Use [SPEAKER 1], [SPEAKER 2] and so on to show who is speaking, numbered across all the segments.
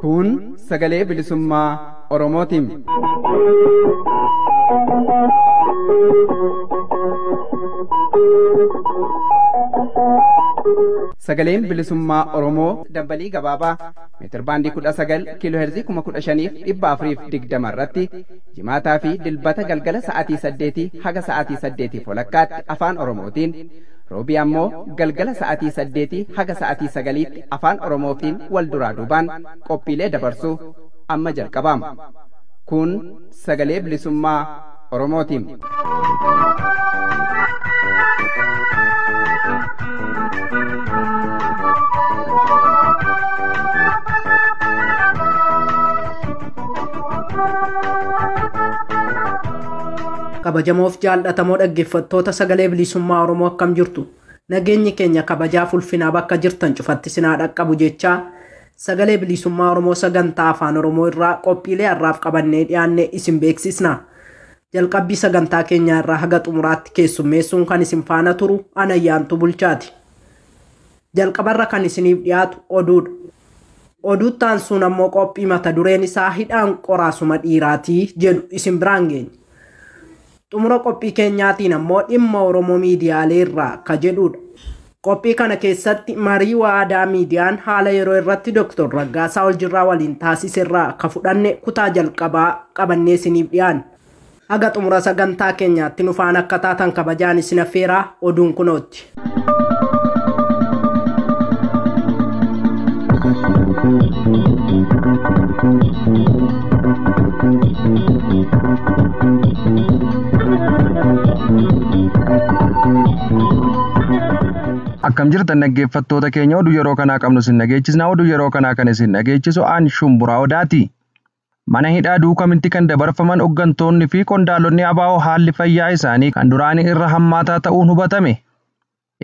[SPEAKER 1] Kun sagalee bilisummaa Oromootiin. Sagaleen bilisummaa Oromoo dambalii gabaabaa meetirbaandii 19 kiiloo heerzii 15,420 irratti jimaataa fi dilbata galgala sa'aatii 8 haga sa'aatii 8:30 afaan Oromootiin roobii ammoo galgala sa'aatii 8 haga sa'aatii 9tti afaan Oromootiin wal duraa duubaan qophiilee dabarsuu amma jalqabama. Kun sagalee bilisummaa Oromootiin.
[SPEAKER 2] Kabajamoof jaallatamoo dhaggeeffattoota sagalee bilisummaa Oromoo akkam jirtu, nageenyi keenya kabajaaf ulfinaa bakka jirtan cufatti sinaa dhaqqabu jechaa sagalee bilisummaa Oromoo sagantaa afaan Oromoo irraa qophiilee har'aaf qabannee dhiyaanne isin beeksisna. Jalqabbii sagantaa keenyaa irraa haga xumuraatti keessummeessuun kan isin faana turu Anayyaantu Bulchaati. Jalqabarra kan isiniif dhiyaatu oduudha. Oduutti aansuun ammoo qophii mata dureen isaa hidhaan qoraasuma dhiiraatii jedhu isin biraan geenya. Xumura qophii keenyaatiin ammoo dhimma Oromoo miidiyaalee irraa ka jedhudha. Qophii kana keessatti marii waadaa miidiyaan haala yeroo irratti Dr. Raggaasaa Oljirraa waliin taasiserraa ka fudhanne kutaa jalqabaa qabannee isiniif dhiyaanna. Haga xumura sagantaa keenyaatti nu faana akka taatan kabajaan isin affeeraa, oduun kunootti.
[SPEAKER 3] Akkam jirtan dhaggeeffattoota keenya, oduu yeroo kanaa qabnu isin dhageechisna. Oduu yeroo kanaa kan isin dhageechisu aan Shumburaa Odaati. Mana hidhaa Duukamitti kan dabarfaman hooggantoonni fi qondaalonni ABO haalli fayyaa isaanii kan duraanii irra hammaataa ta'uun hubatame.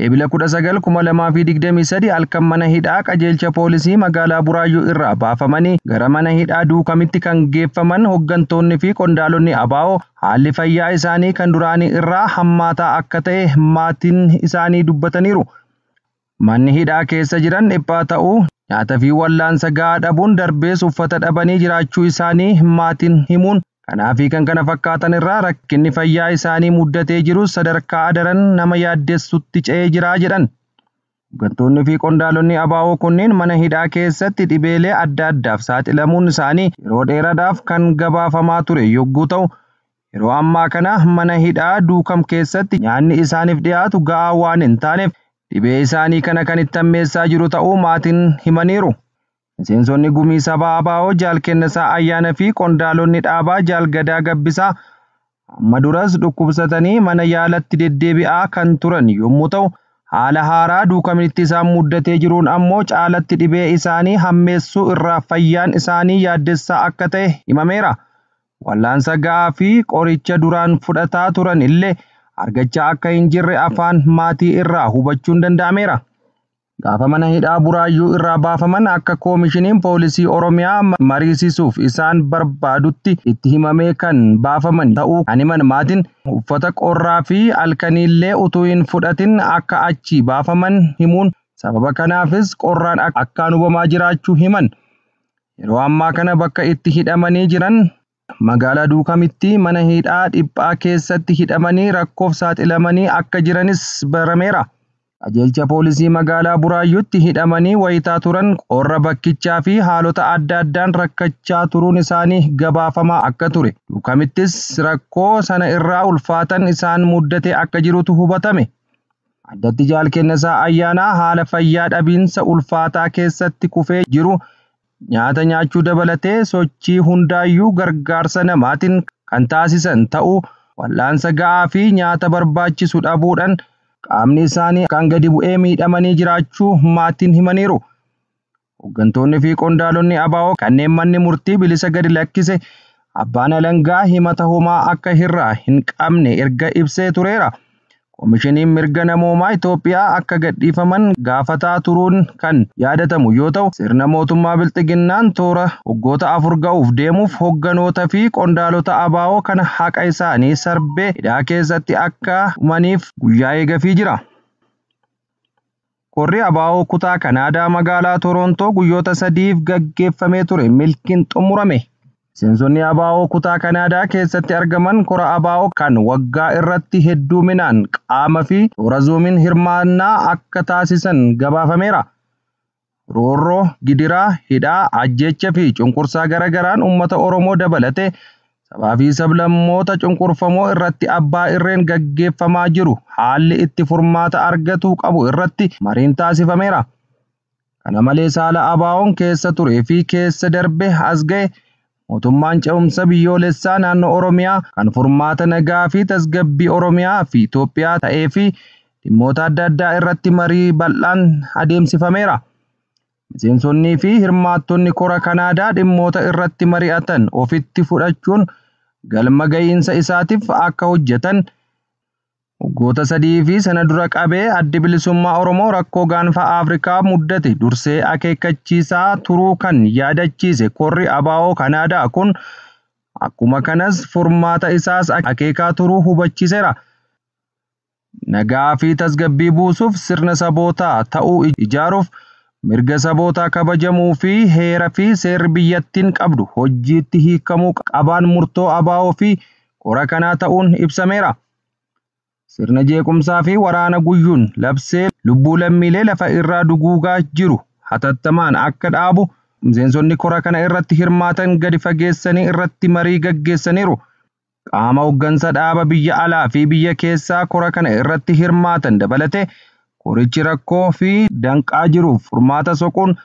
[SPEAKER 3] Eebila 19,2023 halkan mana hidhaa qajeelcha poolisii magaalaa Buraayyuu irraa baafamanii gara mana hidhaa Duukamitti kan geeffaman hooggantoonni fi qondaalonni ABO haalli fayyaa isaanii kan duraanii irraa hammaataa akka ta'e maatiin isaanii dubbataniiru. Manni hidhaa keessa jiran dhiphaa ta'uu, nyaata fi wallaansa gahaa dhabuun darbees uffata dhabanii jiraachuu isaanii maatiin himuun kanaa fi kan kana fakkaatan irraa rakkinni fayyaa isaanii muddatee jiru sadarkaa daran nama yaaddessutti ce'ee jira jedhan. Hooggantoonni fi qondaalonni ABO kunneen mana hidhaa keessatti dhibeelee adda addaaf saaxilamuun isaanii yeroo dheeraadhaaf kan gabaafamaa ture yogguu ta'u, yeroo ammaa kana mana hidhaa Duukam keessatti nyaanni isaaniif dhiyaatu gahaa waan hin taaneef dhibee isaanii kana kan itti hammeessaa jiru ta'uu maatiin himaniiru. Miseensonni gumii sabaa ABO Jaal Kennisaa Ayyaana fi qondaalonni dhaabaa Jaal Gadaa Gabbisaa amma duras dhukkubsatanii mana yaalatti deddeebi'aa kan turan yommuu ta'u, haala haaraa Duukamitti isaan muddatee jiruun ammoo caalatti dhibee isaanii hammeessuu irraa fayyaan isaanii yaaddessaa akka ta'e himameera. Wallaansa gahaa fi qoricha duraan fudhataa turan illee argachaa akka hin jirre afaan maatii irraa hubachuun danda'ameera. Gaafa mana hidhaa Buraayyuu irraa baafaman akka koomishiniin poolisii Oromiyaa mariisisuuf isaan barbaadutti itti himamee kan baafaman ta'uu kan himan maatiin, uffata qorraa fi halkaniillee utuu hin fudhatin akka achi baafaman himuun sababa kanaafis qorraan akkaan hubamaa jiraachuu himan. Yeroo ammaa kana bakka itti hidhamanii jiran magaalaa Duukamitti mana hidhaa dhiphaa keessatti hidhamanii rakkoof saaxilamanii akka jiranis barameera. Qajeelcha poolisii magaalaa Buraayyuutti hidhamanii wayitaa turan qorra bakkichaa fi haalota adda addaan rakkachaa turuun isaanii gabaafamaa akka ture. Duukamittis rakkoo sana irraa ulfaatan isaan muddate akka jirutu hubatame. Addatti Jaal Kennisaa Ayyaanaa haala fayyaa dhabiinsa ulfaataa keessatti kufee jiru nyaata nyaachuu dabalatee sochii hundaayyuu gargaarsa namaatiin kan taasisan ta'uu, wallaansa gahaa fi nyaata barbaachisu dhabuudhaan qaamni isaanii kan gadi bu'ee miidhamanii jiraachuu maatiin himaniiru. Hooggantoonni fi qondaalonni ABO kanneen manni murtii bilisa gadi lakkise abbaan alangaa himata homaa akka irraa hin qabne erga ibsee tureera. Komishiniin mirga namoomaa Itoophiyaa akka gadhiifaman gaafataa turuun kan yaadatamu yoo ta'u, sirna mootummaa Bilxiginnaan toora waggoota 4 ga'uuf deemuuf hogganoota fi qondaalota ABO kana haqa isaanii sarbee hidhaa keessatti akka dhumaniif guyyaa eegafii jira. Korri ABO kutaa Kanaadaa magaalaa Torontoo guyyoota 3f gaggeeffamee ture milkiin xumurame. Miseensonni ABO kutaa Kanaadaa keessatti argaman kora ABO kan waggaa irratti hedduminaan qaama fi toora zuumiin hirmaannaa akka taasisan gabaafameera. Roorroo, gidiraa, hidhaa, ajjeechaa fi cunqursaa garagaraan uummata Oromoo dabalatee sabaa fi sablammoota cunqurfamoo irratti abbaa irreen gaggeeffamaa jiru haalli itti furmaata argatuu qabu irratti mariin taasifameera. Kana malees haala ABO'n keessa turee fi keessa darbe as ga'e mootummaan ce'umsa biyyoolessaa naannoo Oromiyaa kan furmaata nagaa fi tasgabbii Oromiyaa fi Itoophiyaa ta'ee fi dhimmoota adda addaa irratti marii bal'aan adeemsifameera. Miseensonnii fi hirmaattonni kora Kanaadaa dhimmoota irratti mari'atan ofitti fudhachuun galma ga'iinsa isaatiif akka hojjetan waggoota 3 fi sana dura qabee addi bilisummaa Oromoo rakkoo gaanfa Afrikaa muddate dursee akeekkachiisaa turuu kan yaadachiise korri ABO Kanaadaa kun akkuma kanas furmaata isaas akeekaa turuu hubachiiseera. Nagaa fi tasgabbii buusuuf sirna sabootaa ta'uu ijaaruuf mirga sabootaa kabajamuu fi heera fi seerri biyyattiin qabdu hojiitti hiikamuu qabaan murtoo ABO fi kora kanaa ta'uun ibsameera. Sirna jeequmsaa fi waraana guyyuun labsee lubbuu lammiilee lafa irraa duguugaa jiru hatattamaan akka dhaabu miseensonni kora kana irratti hirmaatan gadi fageessanii irratti marii gaggeessaniiru. Qaama hooggansa dhaaba biyya alaa fi biyya keessaa kora kana irratti hirmaatan dabalatee korichi rakkoo fi danqaa jiruuf furmaata soquun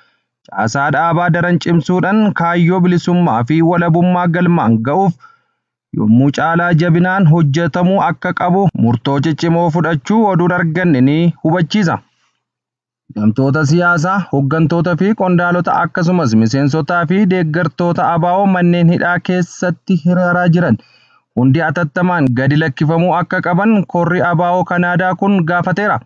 [SPEAKER 3] caasaa dhaabaa daran cimsuudhaan kaayyoo bilisummaa fi walabummaa galmaan ga'uuf yommuu caalaa jabinaan hojjetamuu akka qabu murtoo ciccimoo fudhachuu oduun arganne ni hubachiisa. Hidhamtoota siyaasaa, hooggantoota fi qondaalota akkasumas miseensotaa fi deeggartoota ABO manneen hidhaa keessatti hiriiraa jiran hundi atattamaan gadi lakkifamuu akka qaban korri ABO Kanaadaa kun gaafateera.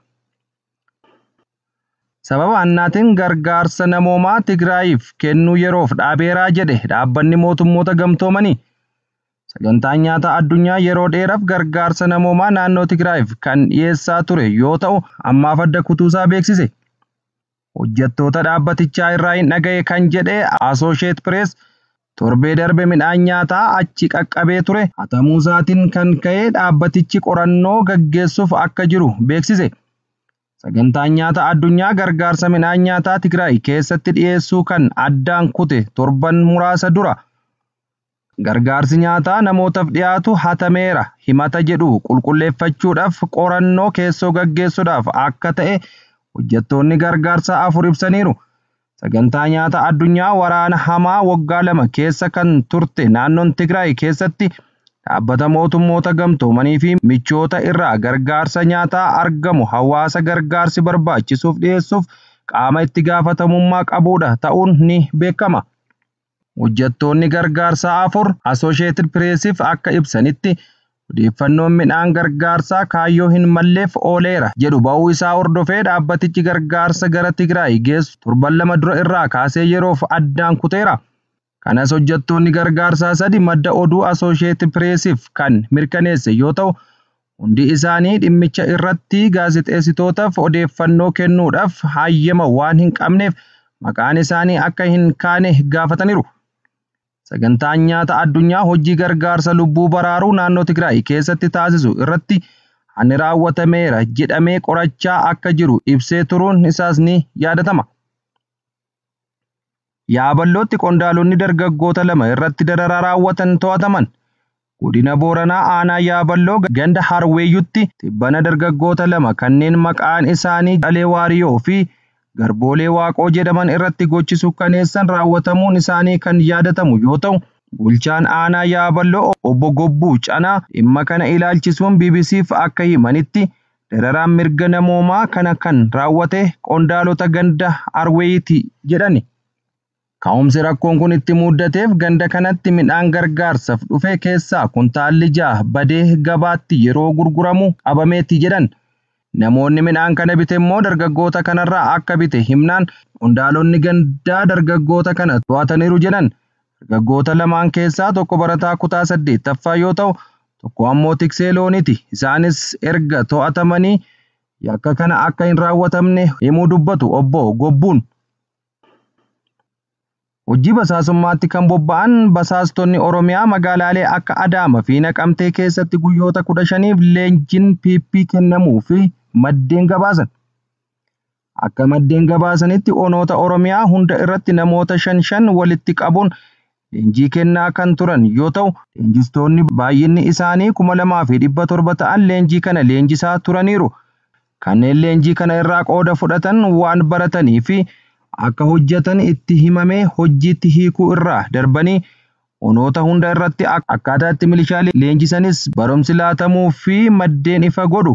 [SPEAKER 3] Sababa hannaatiin gargaarsa namoomaa Tigraayiif kennuu yeroof dhaabeeraa jedhe dhaabbanni mootummoota gamtoomanii. Sagantaan nyaata addunyaa yeroo dheeraaf gargaarsa namoomaa naannoo Tigraayiif kan dhiyeessaa ture yoo ta'u ammaaf adda kutuusaa beeksise. Hojjettoota dhaabbatichaa irraa hin dhagaye kan jedhe Associated Press torbee darbe midhaan nyaataa achi qaqqabee ture hatamuu isaatiin kan ka'e dhaabbatichi qorannoo gaggeessuuf akka jiru beeksise. Sagantaan nyaata addunyaa gargaarsa midhaan nyaataa Tigraay keessatti dhiyeessuu kan addaan kute torban muraasa dura. Gargaarsi nyaataa namootaaf dhiyaatu hatameera himata jedhu qulqulleeffachuudhaaf qorannoo keessoo gaggeessuudhaaf akka ta'e hojjettoonni gargaarsa 4 ibsaniiru. Sagantaa nyaata addunyaa waraana hamaa waggaa 2 keessa kan turte naannoon Tigraay keessatti dhaabbata mootummoota gamtoomanii fi michoota irraa gargaarsa nyaataa argamu hawaasa gargaarsi barbaachisuuf dhiyeessuuf qaama itti gaafatamummaa qabudha ta'uun ni beekama. Hojjettoonni gargaarsaa 4 Associated Pressiif akka ibsanitti odeeffannoon midhaan gargaarsaa kaayyoo hin malleef ooleera jedhu ba'uu isaa hordofee dhaabbatichi gargaarsa gara Tigraay geessu torban 2 dura irraa kaasee yeroof addaan kuteera. Kanas hojjettoonni gargaarsaa 3 madda oduu Associated Pressiif kan mirkaneesse yoo ta'u hundi isaanii dhimmicha irratti gaazexeessitootaaf odeeffannoo kennuudhaaf hayyama waan hin qabneef maqaan isaanii akka hin kaane gaafataniiru. Sagantaan nyaata addunyaa hojii gargaarsa lubbuu baraaruu naannoo Tigraay keessatti taasisu irratti hanni raawwatameera jedhamee qorachaa akka jiru ibsee turuun isaas ni yaadatama. Yaaballootti qondaalonni dargaggoota 2 irratti dararaa raawwatan to'ataman. Godina Booranaa aanaa Yaaballoo ganda Harweeyyutti tibbana dargaggoota 2 kanneen maqaan isaanii Jalee Waariyoo fi Garboolee Waaqoo jedhaman irratti gochi sukkaneessan raawwatamuun isaanii kan yaadatamu yoo ta'u, bulchaan aanaa Yaaballoo obbo Gobbuu Canaa dhimma kana ilaalchisuun BBCf akka himanitti dararaan mirga namoomaa kana kan raawwate qondaalota ganda Harweeyyiti jedhani. Ka'umsi rakkoon kun itti muddateef ganda kanatti midhaan gargaarsaaf dhufe keessaa kuntaalli 6 badee gabaatti yeroo gurguramu qabameetti jedhan. Namoonni midhaan kana bite immoo dargaggoota kanarraa akka bite himnaan qondaalonni gandaa dargaggoota kana to'ataniiru jedhan. Dargaggoota lamaan keessaa tokko barataa kutaa 8ffaa yoo ta'u tokko ammoo tiksee looniiti. Isaanis erga to'atamanii yakka kana akka hin raawwatamne himuu dubbatu obbo Gobbuun. Hojii basaasummaatti kan bobba'an basaastonni Oromiyaa magaalaalee akka Adaamaa fi Naqamtee keessatti guyyoota 15f leenjiin PP kennamuu fi maddeen gabaasan. Akka maddeen gabaasanitti onoota Oromiyaa hunda irratti namoota 5-5 walitti qabuun leenjii kennaa kan turan yoo ta'u, leenjistoonni baay'inni isaanii 2700 ta'an leenjii kana leenjisaa turaniiru. Kanneen leenjii kana irraa qooda fudhatan waan baratanii fi akka hojjetan itti himamee hojiitti hiikuu irraa darbanii onoota hunda irratti akkaataa itti milishaalee leenjisanis barumsi laatamuu fi maddeen ifa godhu.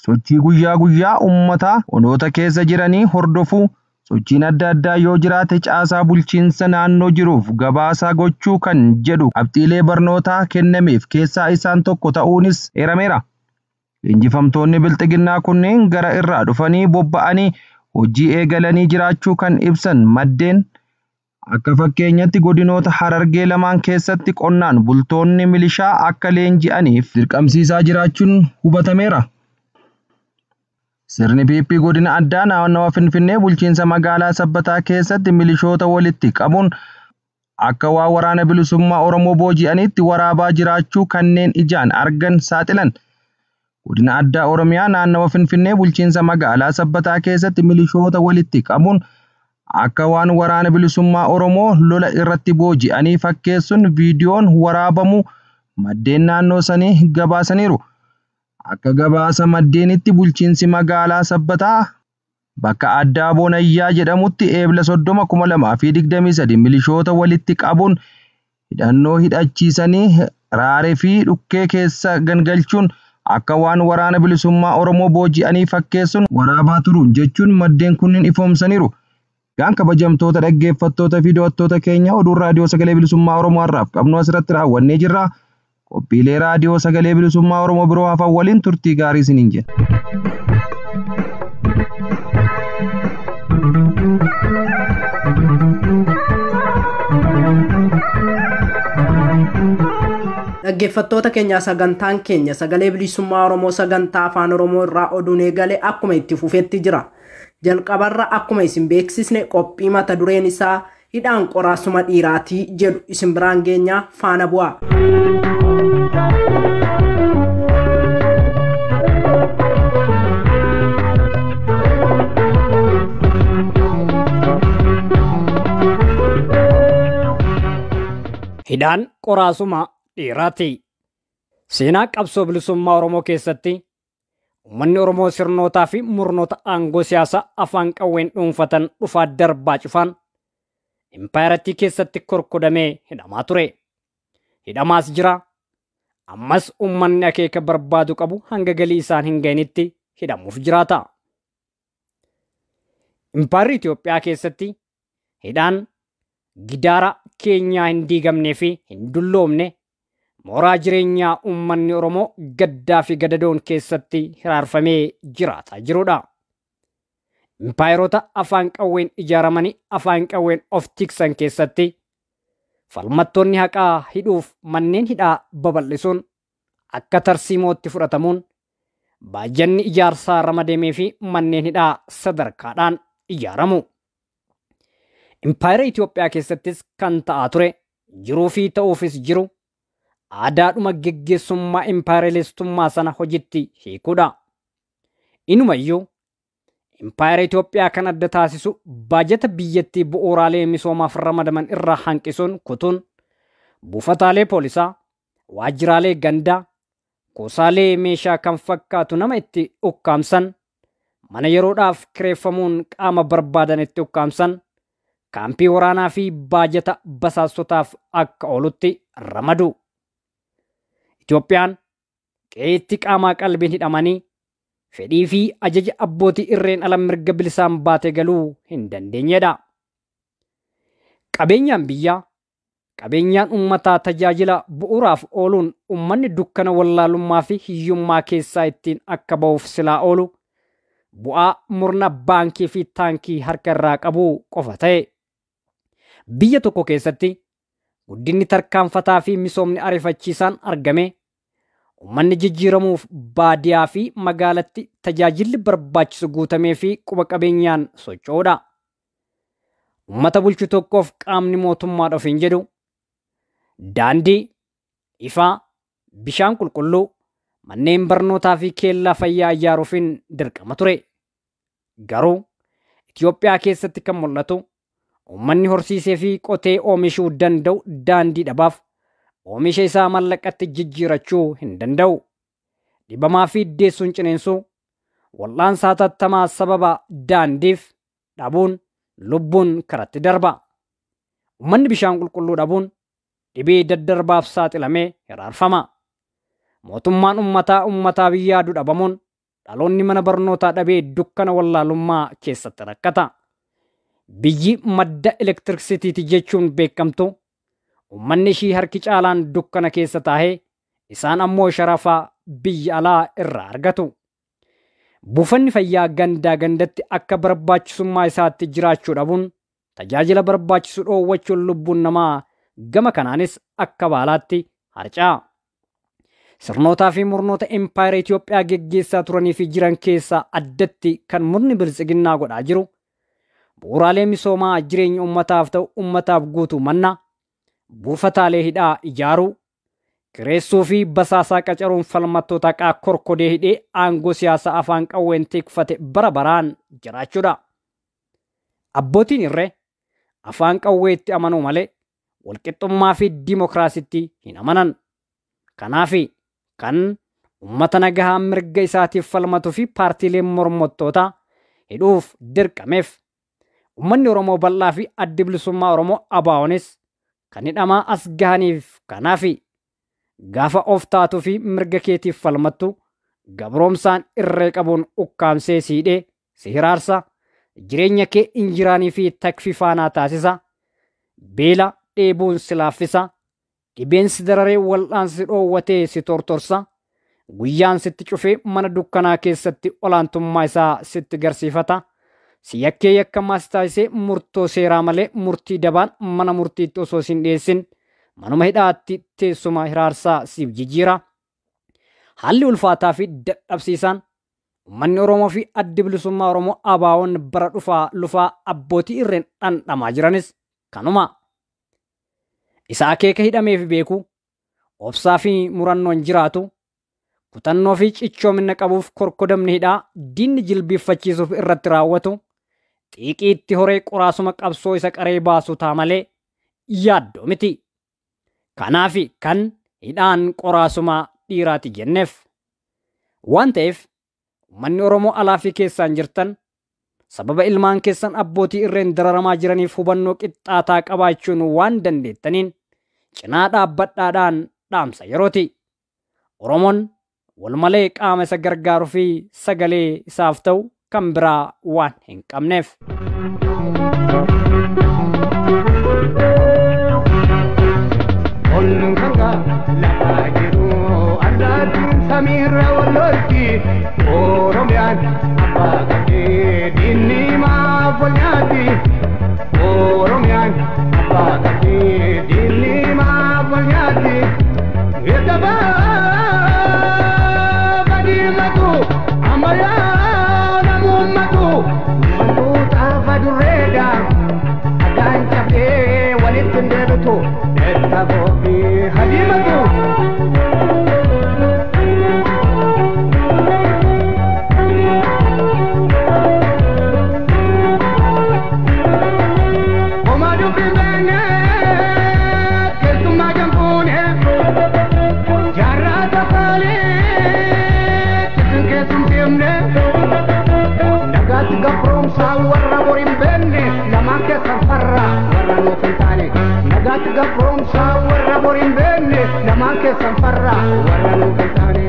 [SPEAKER 3] Sochii guyyaa guyyaa uummataa onoota keessa jiranii hordofuu, sochiin adda addaa yoo jiraate caasaa bulchiinsa naannoo jiruuf gabaasaa gochuu kan jedhu qabxiilee barnootaa kennameef keessaa isaan tokko ta'uunis eerameera. Leenjifamtoonni bilxiginnaa kunneen gara irraa dhufanii bobba'anii hojii eegalanii jiraachuu kan ibsan maddeen akka fakkeenyatti godinoota Harargee lamaan keessatti qonnaan bultoonni milishaa akka leenji'aniif dirqamsiisaa jiraachuun hubatameera. Sirni PP godina addaa naannawa Finfinnee bulchiinsa magaalaa Sabbataa keessatti milishoota walitti qabuun akka waa waraana bilisummaa Oromoo booji'anitti waraabaa jiraachuu kanneen ijaan argan saaxilan. Godina addaa Oromiyaa naannawa Finfinnee bulchiinsa magaalaa Sabbataa keessatti milishoota walitti qabuun akka waan waraana bilisummaa Oromoo lola irratti booji'anii fakkeessuun viidiyoon waraabamu maddeen naannoo sanii gabaasaniiru. Akka gabaasa maddeenitti bulchiinsi magaalaa Sabbataa bakka addaa Boonayyaa jedhamutti eebla 30, 2023 milishoota walitti qabuun hidhannoo hidhachiisanii raaree fi dhukkee keessa gangalchuun akka waan waraana bilisummaa Oromoo booji'anii fakkeessuun waraabaa turuun jechuun maddeen kunneen ifoomsaniiru. Gaan kabajamtoota dhaggeeffattoota fi daawwattoota keenya oduun raadiyoo sagalee bilisummaa Oromoo har'aaf qabnu asirratti raawwannee jirra. Qophiilee raadiyoo sagalee bilisummaa Oromoo biroo hafan waliin turtii gaarii isiniin jenna.
[SPEAKER 2] Dhaggeeffattoota keenya sagantaan keenya sagalee bilisummaa Oromoo sagantaa afaan Oromoo irraa oduun eegale akkuma itti fufetti jira. Jalqabarra akkuma isin beeksisne qophii mata dureen isaa hidhaan qoraasuma dhiiraatii jedhu isin biraan geenyaa faana bu'aa.
[SPEAKER 4] Hidhaan qoraasuma dhiiraati. Seenaa qabsoo bilisummaa Oromoo keessatti uummanni Oromoo sirnootaa fi murnoota aangoo siyaasaa afaan qawween dhuunfatan dhufaa darbaa cufaan impaayarattii keessatti korkodamee hidhamaa ture. Hidhamaas jira. Ammas uummanni akeeka barbaadu qabu hanga galii isaan hin ga'initti hidhamuuf jiraata. Impaayarri Itoophiyaa keessatti hidhaan gidaara keenyaa hin diigamnee fi hin dulloomne mooraa jireenyaa uummanni Oromoo gaddaa fi gadadoon keessatti hiraarfamee jiraataa jirudha. Impaayeroota afaan qawween ijaaramanii afaan qawween of tiksan keessatti falmattoonni haqaa hidhuuf manneen hidhaa babal'isuun akka tarsiimootti fudhatamuun baay'inni ijaarsaa ramadamee fi manneen hidhaa sadarkaadhaan ijaaramu. Impaayera Itoophiyaa keessattis kan ta'aa ture jiruu fi ta'uufis jiru aadaadhuma geggeessummaa impaayeralistummaa sana hojiitti hiikuudha. Inumayyuu impaayera Itoophiyaa kan adda taasisu baajata biyyattii bu'uuraalee misoomaaf ramadaman irraa hanqisuun kutuun buufataalee poolisaa, waajjiraalee gandaa, kuusaalee meeshaa kan fakkaatu nama itti ukkaamsan, mana yeroodhaaf kireeffamuun qaama barbaadan itti ukkaamsan, kaampii waraanaa fi baajata basaastotaaf akka oolutti ramadu. Itoophiyaan qe'eetti qaamaa qalbiin hidhamanii fedhii fi ajaja abbootii irreen ala mirga bilisaan baatee galuu hin dandeenyedha. Qabeenyaan biyyaa, qabeenyaan uummataa tajaajila bu'uuraaf ooluun uummanni dukkana wallaalummaa fi hiyyummaa keessaa ittiin akka ba'uuf silaa oolu bu'aa murna baankii fi taankii harka irraa qabu qofa ta'e. Biyya tokko keessatti guddinni tarkaanfataa fi misoomni ariifachiisaan argame uummanni jijjiiramuuf baadiyaa fi magaalatti tajaajilli barbaachisu guutamee fi quba qabeenyaan socho'uudha. Uummata bulchu tokkoof qaamni mootummaa ofiin jedhu daandii, ifaa, bishaan qulqulluu, manneen barnootaa fi kellaa fayyaa ijaaruufiin dirqama ture. Garuu Itoophiyaa keessatti kan mul'atu uummanni horsiisee fi qotee oomishuu danda'u daandii dhabaaf oomisha isaa mallaqatti jijjiirachuu hin danda'u. Dhibamaa fi deessuun ciniinsuu wal'aansa hatattamaa sababa daandiif dhabuun lubbuun karatti darba. Uummanni bishaan qulqulluu dhabuun dhibee daddarbaaf saaxilamee hiraarfama. Mootummaan uummataa uummataaf yaadu dhabamuun dhaloonni mana barnootaa dhabee dukkana wallaalummaa keessatti rakkata. Biyyi madda elektiriksitiiti jechuun beekamtu uummanni ishii harki caalaan dukkana keessa taa'ee isaan ammoo sharafa biyya alaa irraa argatu. Buufanni fayyaa gandaa gandatti akka barbaachisummaa isaatti jiraachuu dhabuun tajaajila barbaachisu dhoowwachuun lubbuun namaa gama kanaanis akka baalaatti harca'a. Sirnootaa fi murnoota empaayera Itoophiyaa geggeessaa turanii fi jiran keessaa addatti kan murni biltsiginnaa godhaa jiru bu'uuraalee misoomaa jireenya uummataaf ta'u uummataaf guutuu manna buufataalee hidhaa ijaaruu kireessuu fi basaasaa qacaruun falmattoota haqaa korkodee hidhee aangoo siyaasaa afaan qawween tikfate bara baraan jiraachuudha. Abbootiin irree afaan qawweetti amanuu malee walqixxummaa fi dimokiraasitti hin amanan. Kanaaf kan uummata nagahaa mirga isaatiif falmatuu fi paartiileen mormottootaa hidhuuf dirqameef uummanni Oromoo bal'aa fi addi bilisummaa Oromoo ABO'nis kan hidhamaa as gahaniif kanaaf gaafa of taatuu fi mirga keetiif falmattu gabroomsaan irree qabuun ukkaamsee siidhee si hiraarsa jireenya kee injiraanii fi takfifaanaa taasisa beela dheebuun si laaffisa dhibeen si dararee wal'aansi dhoowwatee si tortorsa guyyaan sitti cufee mana dukkanaa keessatti olaantummaa isaa sitti garsiifata si yakkee yakkamaa si taasisee murtoo seeraa malee murtii dabaan mana murtiitti osoo sin dhiyeessin manuma hidhaatti teessuma hiraarsaa siif jijjiira. Haalli ulfaataa fi dadhabsiisaan uummanni Oromoo fi addi bilisummaa Oromoo ABO'n bara dhufaa lufaa abbootii irreen dhandhamaa jiranis kanuma. Isa akeeka hidhameef beeku obsaa fi murannoon jiraatu kutannoo fi cichoomina qabuuf korkodamni hidhaa diinni jilbiiffachiisuuf irratti raawwatu xiiqiitti horee qoraasuma qabsoo isa qaree baasu ta'a malee yaaddoo miti. Kanaaf kan hidhaan qoraasuma dhiiraati jenneef. Waan ta'eef uummanni Oromoo alaa fi keessaan jirtan sababa ilmaan keessan abbootii irreen dararamaa jiraniif hubannoo qixxaataa qabaachuun waan dandeettaniin cinaa dhaabbadhaadhaan dhaamsa yerooti. Oromoon wal malee qaama isa gargaaruu fi sagalee isaaf ta'u kan biraa waan hin qabneef.
[SPEAKER 5] Samiirra wal lolti Oromiyaan abbaa qabdee diinni maaf wal nyaatti. Oromiyaan abbaa qabdee diinni maaf wal nyaatti. Eetabaa badiimatu ammayyaa namummatu wantoota fadurreedha addaan cabdee walitti hin deebitu eetaboo fi hadiimatu. Warra boriin beenne lamaan keessan farra warra nuuf hin taane. Nagaatti gabroomsaa warra boriin beenne lamaan keessan farra warra nuuf hin taane.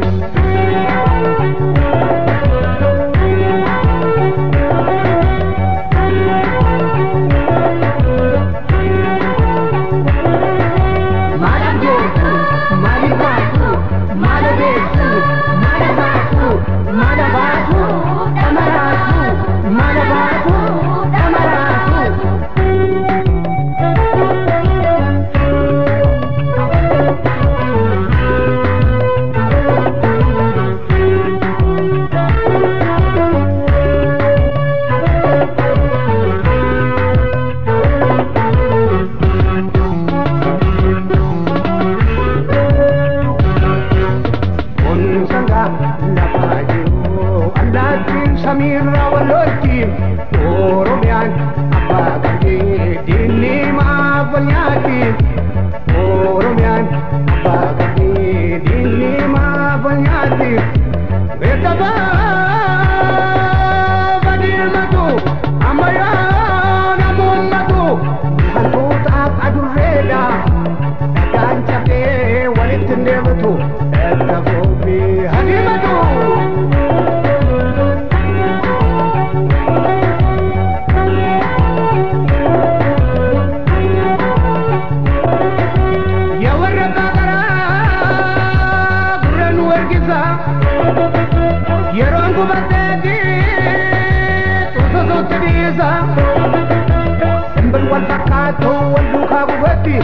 [SPEAKER 5] wal fakkaatu wal duukaa gubatti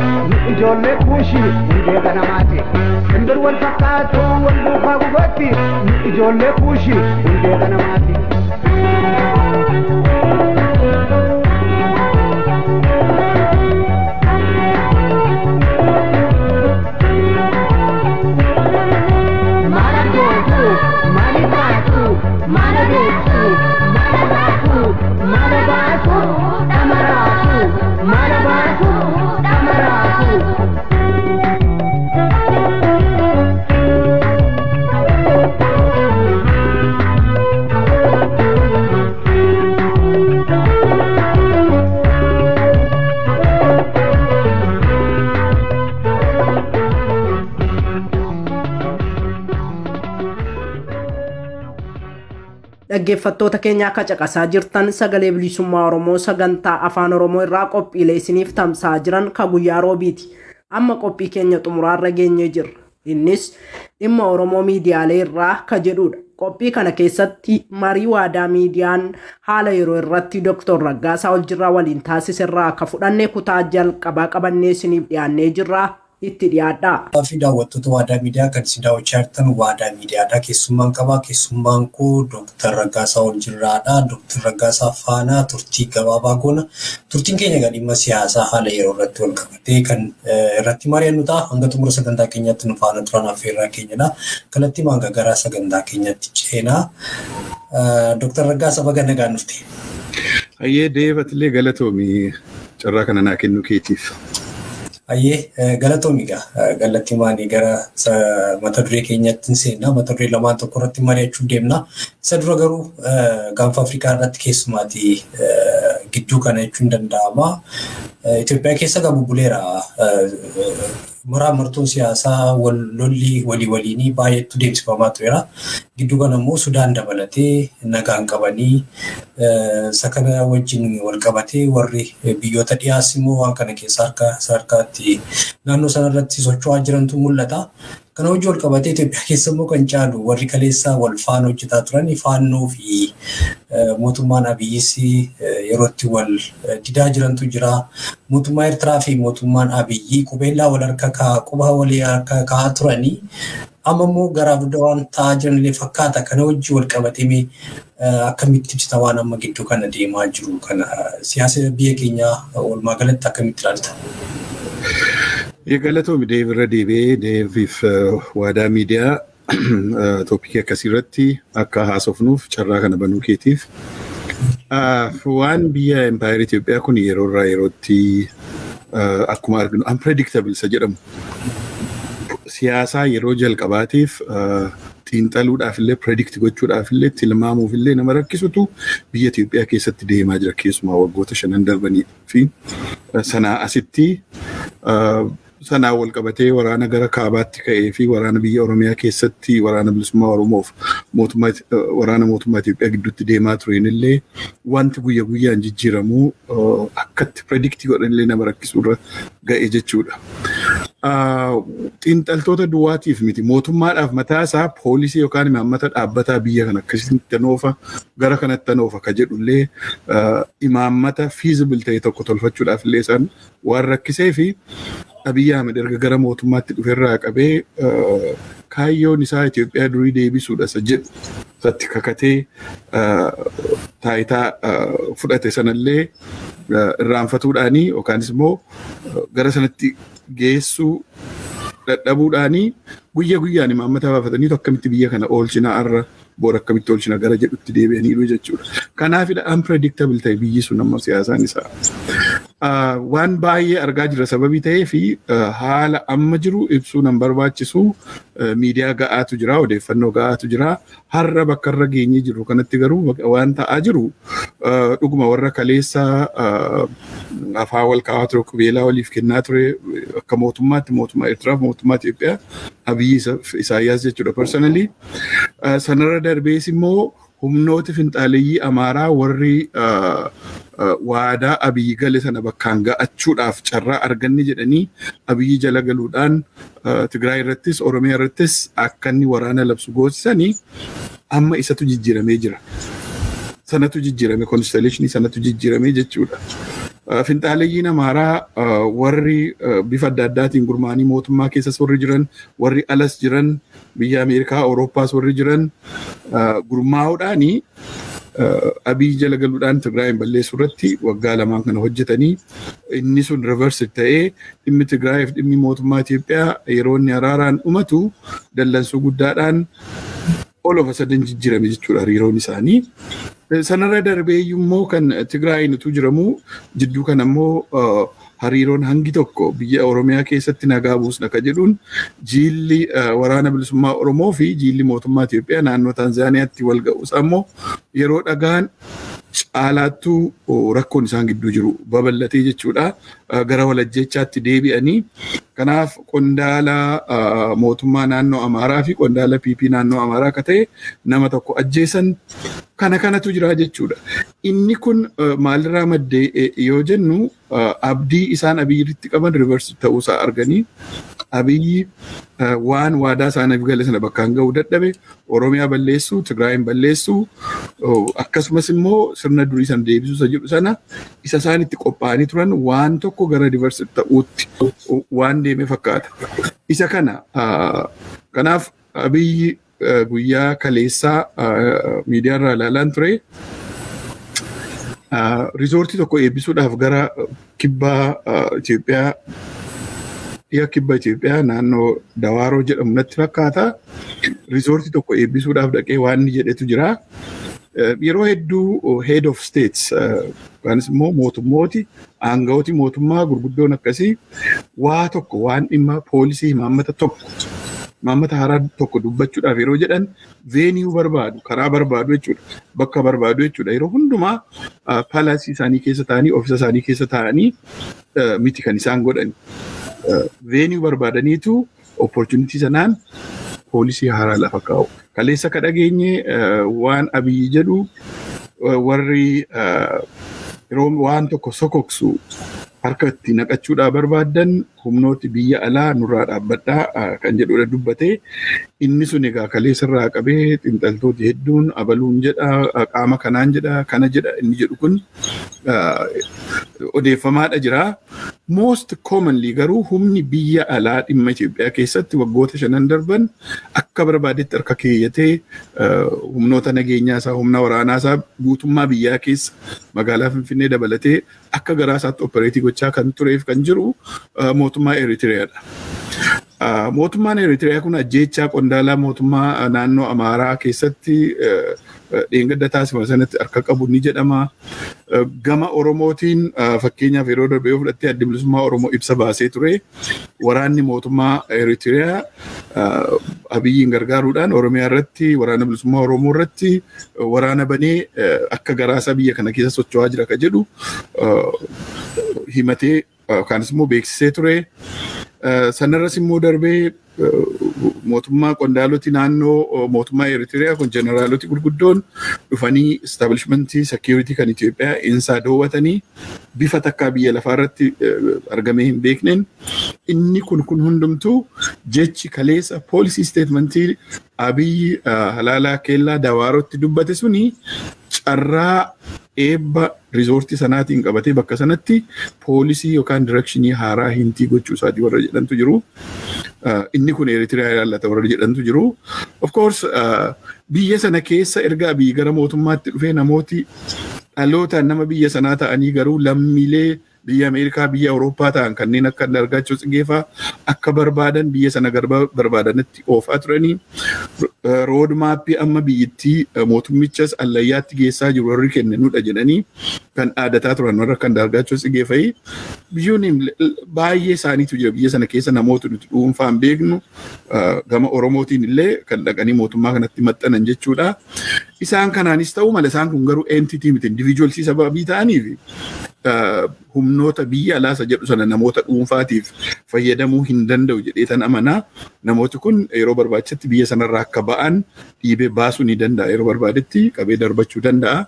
[SPEAKER 5] ijoollee kuushii hundee ganamaati. Simbir wal fakkaatu wal duukaa gubatti ijoollee kuushii hundee ganamaati. Mala gootu, mali taatu, mala beektu, mala taatu, mala baasu, dhamaraatu, mala baasu, dhamaraatu.
[SPEAKER 2] Dhaggeeffattoota keenya akka caqasaa jirtan sagalee bilisummaa Oromoo sagantaa afaan Oromoo irraa qophiilee isiniif tamsa'aa jiran ka guyyaa roobiiti. Amma qophii keenya xumuraarra geenyee jirra. Innis dhimma Oromoo miidiyaalee irraa ka jedhudha. Qophii kana keessatti marii waadaa miidiyaan haala yeroo irratti Dr. Raggaasaa Oljirraa waliin taasise irraa akka fudhannee kutaa jalqabaa qabannee isiniif dhiyaannee jirra. Itti dhiyaadhaa.
[SPEAKER 6] Fi daawwattoota waadaa miidiyaa kan isin daawwachaa jirtan waadaa miidiyaadha. Keessummaan qabaa. Keessummaan koo Dr. Raggaasaa Oljirraadha. Dr. Raggaasaa faana turtii gabaabaa goona. Turtiin keenya egaa dhimma siyaasaa haala yeroo irratti wal qabatee kan irratti mari'annu ta'a. Hanga xumura sagantaa keenyaatti nu faana turan affeerraa keenyadha. Kallattii hanga gara sagantaa keenyaatti ceenaa. Dr. Raggaasaa baga nagaan dhufte.
[SPEAKER 7] Hayyee deebatillee galatoomii carraa kana naa kennuu keetiif.
[SPEAKER 6] Hayyee galatoomi egaa kallattii maanii gara mata duree keenyatti seenna. Mata duree lamaan tokko irratti mari'achuu deemna. Isa dura garuu gaanfa Afrikaa irratti keessumaati gidduu kana jechuun danda'ama. Itoophiyaa keessa egaa bubbuleera. Martoon siyaasaa wal lolli walii waliinii baay'eetu deemsifamaa tureera. Gidduu kana immoo Sudaan dabalatee nagaan qabanii isa kana wajjin wal qabatee warri biyyoota dhiyaas immoo waan kana keessa harka harkaatti naannoo sanarratti socho'aa jirantu mul'ata. Kana wajjin wal qabatee Itoophiyaa keessa immoo kan caalu warri kaleessaa wal faana hojjetaa turan faannoo fi mootummaan Abiyyis yerootti wal didaa jirantu jira. Mootummaa Eertiraa fi mootummaan Abiyyi qubeellaa wal harka quba walii harka kaa'aa turanii amma immoo garaa dugda waan ta'aa jiranillee fakkaata. Kana wajjin wal qabatee akkamitti ibsita waan amma gidduu kana deemaa jiru kana siyaasa biyya keenyaa walumaa galatti akkamitti ilaalta?
[SPEAKER 7] Galatoomi Deev irra deebi'ee Deeviif waadaa miidiyaa toopikii akkasii irratti akka haasofnuuf carraa kana banuu keetiif. Waan biyya Empaayer Itoophiyaa kun yeroo irraa yerootti akkuma arginu unpredictable isa jedhamu. Siyaasaa yeroo jalqabaatiif xiinxaluudhaaf illee predict gochuudhaaf illee tilmaamuuf illee nama rakkisutu biyya Itoophiyaa keessatti deemaa jira keessumaa waggoota 5 darbanii fi sanaa asitti sanaa wal qabatee waraana gara kaabaatti ka'ee fi waraana biyya Oromiyaa keessatti waraana bilisummaa Oromoof mootummaa waraana mootummaa Itoophiyaa gidduutti deemaa tureen illee wanti guyya guyyaan jijjiiramuu akkatti predict godhan illee nama rakkisuurra ga'e jechuudha. Xiinxaltoota duwwaatiif miti mootummaadhaaf mataa isaa poolisii yookaan imaammata dhaabbataa biyya kana akkasitti tanoofa gara kanatti tanoofa ka jedhullee imaammata feasible ta'e tokko tolfachuudhaaf illee isaan waan rakkisee fi Abiyyi Ahmed erga gara mootummaatti dhuferraa qabee kaayyoon isaa Itoophiyaa durii deebisuudha isa jedhu isatti kakatee taayitaa fudhate sanallee irraanfatuudhaanii yookaanis immoo gara sanatti geessuu dadhabuudhaanii guyya guyyaan imaammata baafataniitu akkamitti biyya kana oolchinaa arra boora akkamitti oolchina gara jedhutti deebi'aniiru jechuudha. Kanaafidha unpredictable ta'e biyyi sun amma siyaasaan isaa. Waan baay'ee argaa jira sababii ta'ee fi haala amma jiru ibsuu nan barbaachisu miidiyaa ga'aatu jira odeeffannoo ga'aatu jira har'a bakka irra geenyee jiru kanatti garuu waan ta'aa jiru dhuguma warra kaleessa afaan wal kaa'aa ture qubeelaa waliif kennaa ture akka mootummaatti mootummaa Eertiraaf mootummaa Itoophiyaa Abiyyi Isaayyaas jechuudha personally sanarra darbees immoo humnooti finxaaleeyyii Amaaraa warri waadaa Abiyyi gale sana bakkaan ga'achuudhaaf carraa arganne jedhanii Abiyyi jala galuudhaan Tigraay irrattis Oromiyaa irrattis akka inni waraana labsu goosisanii amma isatu jijjiiramee jira. Sanatu jijjiirame konsteeleeshinii sanatu jijjiiramee jechuudha. Finxaaleeyyiin Amaaraa warri bifa adda addaatiin gurmaanii mootummaa keessas warri jiran, warri alas jiran, biyya Ameerikaa, Awurooppaas warri jiran gurmaa'uudhaanii Abiy jala galuudhaan Tigraayin balleessuu irratti waggaa lamaan kana hojjetanii inni sun reverse ta'ee dhimmi Tigraayiif dhimmi mootummaa Itoophiyaa yeroo inni araaraan dhumatu dallansuu guddaadhaan all of a sudden jijjiirame jechuudha hariiroon isaanii. Sanarra darbee immoo kan Tigraayin utuu jiramu jidduu kan ammoo hariiroon hangi tokko biyya Oromiyaa keessatti nagaa buusna ka jedhuun jiilli waraana bilisummaa Oromoo fi jiilli mootummaa Itoophiyaa naannoo Taanzaaniyaatti wal ga'uusaa immoo yeroo dhagaan caalaattuu rakkoon isaan gidduu jiru babal'atee jechuudha. Gara walajjechaatti deebi'anii kanaaf qondaala mootummaa naannoo Amaaraa fi qondaala PP naannoo Amaaraa akka ta'e nama tokko ajjeesan kana kanatu jira jechuudha. Inni kun maalirraa maddee yoo jennu abdii isaan Abiyyitti qaban reverse ta'uusaa arganii Abiyyi waan waadaa isaaniif gale sana bakkaan ga'uu dadhabe Oromiyaa balleessuu, Tigraayin balleessuu akkasumas immoo sirna durii sana deebisuu isa jedhu sana isa isaan itti qophaa'anii turan waan tokko gara reverse ta'uutti waan deeme fakkaata. Isa kana kanaaf Abiyyi guyyaa kaleessaa miidiyaarraa ilaalaan ture. Riizoortii tokko eebbisuudhaaf gara kibbaa Itoophiyaa dhiya kibba Itoophiyaa naannoo Dawaaroo jedhamu natti fakkaata. Riizoortii tokko eebbisuudhaaf dhaqee waan inni jedhetu jira. Yeroo hedduu head of states yookanis immoo mootummooti aangawooti mootummaa gurguddoon akkasii waa tokko waan dhimma poolisii imaammata tokko imaammata haaraa tokko dubbachuudhaaf yeroo jedhan venue barbaadu, karaa barbaadu jechuudha, bakka barbaadu jechuudha. Yeroo hundumaa palaasii isaanii keessa taa'anii, ofiisa isaanii keessa taa'anii miti kan isaan godhan. Venue barbaadaniitu opportunity sanaan poolisii haaraa lafa kaa'u. Kaleessa ka dhageenye waan Abiyyi jedhu warri yeroo waan tokko sokoksu harka itti naqachuudhaa barbaaddan humnooti biyya alaa nurraa dhaabbadhaa kan jedhudha dubbatee. Inni sun egaa kaleessa irraa qabee xiinxaltooti hedduun abaluun jedha, qaama kanaan jedha, kana jedha inni jedhu kun odeeffamaadha jira. Most commonly garuu humni biyya alaa dhimma Itoophiyaa keessatti waggoota shanan darban akka barbaadetti harka keeyyatee humnoota nageenyaa isaa, humna waraanaa isaa guutummaa biyyaa keessa magaalaa Finfinnee dabalatee akka garaa isaatti operate gochaa kan tureef kan jiru mootummaa Eritiriyaadha. Mootummaan Eritiriyaa kun ajjeechaa qondaalaa mootummaa naannoo Amaaraa keessatti dheengadda taasifame sanatti harka qabu ni jedhama. Gama Oromootiin fakkeenyaaf yeroo darbe yoo fudhattee Adda Bilisummaa Oromoo ibsa baasee ture. Waraanni mootummaa Eritiriyaa Abiyyiin gargaaruudhaan Oromiyaa irratti waraana bilisummaa Oromoo irratti waraana banee akka garaasaa biyya kana keessa socho'aa jira ka jedhu himatee yookaanis immoo beeksisee ture. Sanarras immoo darbee mootummaa qondaaloti naannoo mootummaa Eritiriyaa kun jeneraaloti gurguddoon dhufanii establishmentii security kan Itoophiyaa insaa doowwatanii bifa takkaa biyya lafaa irratti argamee hin beekneen inni kun hundumtuu jechi kaleessa policy statementii Abiyyi Halaalaa Keellaa Dawaarotti dubbate suni carraa eebba riizoortii sanaatiin qabatee bakka sanatti poolisii yookaan directionii haaraa hintii gochuu isaatii warra jedhantu jiru. Inni kun Eritiriyaa ilaallata warra jedhantu jiru. Of course, biyya sana keessa erga Abiyyi gara mootummaatti dhufee namooti dhalootaan nama biyya sanaa ta'anii garuu lammiilee biyya Ameerikaa, biyya Awurooppaa ta'an kanneen akka Andargaachoo Tsigeefaa akka barbaadan biyya sana garba barbaadanitti oofaa turanii road mapii amma biyyittii mootummichas allayyaatti geessaa jiru warri kennanudha jedhanii kan dhaadataa turan warra akka Andargaachoo Tsigee fa'i. Biyyoonni baay'ee isaaniitu jira biyya sana keessa namoota nuti dhuunfaan beeknu gama Oromootiin illee kan dhaqanii mootummaa kanatti maxxanan jechuudha. Isaan kanaanis ta'uu mala, isaan kun garuu entity miti, individualsii sababii ta'aniif humnoota biyya alaasa jedhu sana namoota dhuunfaatiif fayyadamuu hin danda'u jedhee tan amanaa. Namooti kun yeroo barbaachisetti biyya sanarraa akka ba'an dhiibee baasuu ni danda'a. Yeroo barbaadetti qabee darbachuu danda'a.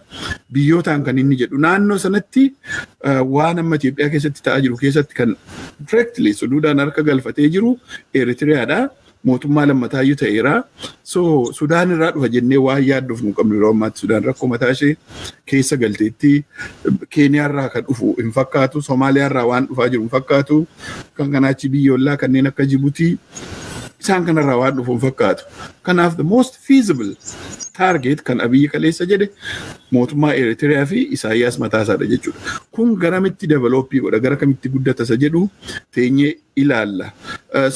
[SPEAKER 7] Biyyootaan kan inni jedhu naannoo sanatti waan amma Itoophiyaa keessatti ta'aa jiru keessatti kan directly suduudhaan harka galfatee jiru Eritiriyaadha. Mootummaa lammataayyuu ta'eera. So Sudaan irraa dhufa jennee waan yaadduuf nu qabnu yeroo ammaatti Sudaan rakkoo mataa ishee keessa galteetti. Keeniyaa irraa kan dhufu hin fakkaatu. Somaaliyaa irraa waan dhufaa jiru hin fakkaatu. Kan kanaachi biyyoolaa kanneen akka Jibuutii isaan kanarraa waan dhufu hin fakkaatu. Kanaaf the most feasible target kan Abiyyi kaleessa jedhe mootummaa Eritiriyaa fi Isaayyaas mataa isaadha jechuudha. Kun garamitti developii godha, gara kamitti guddata isa jedhu teenyee ilaalla.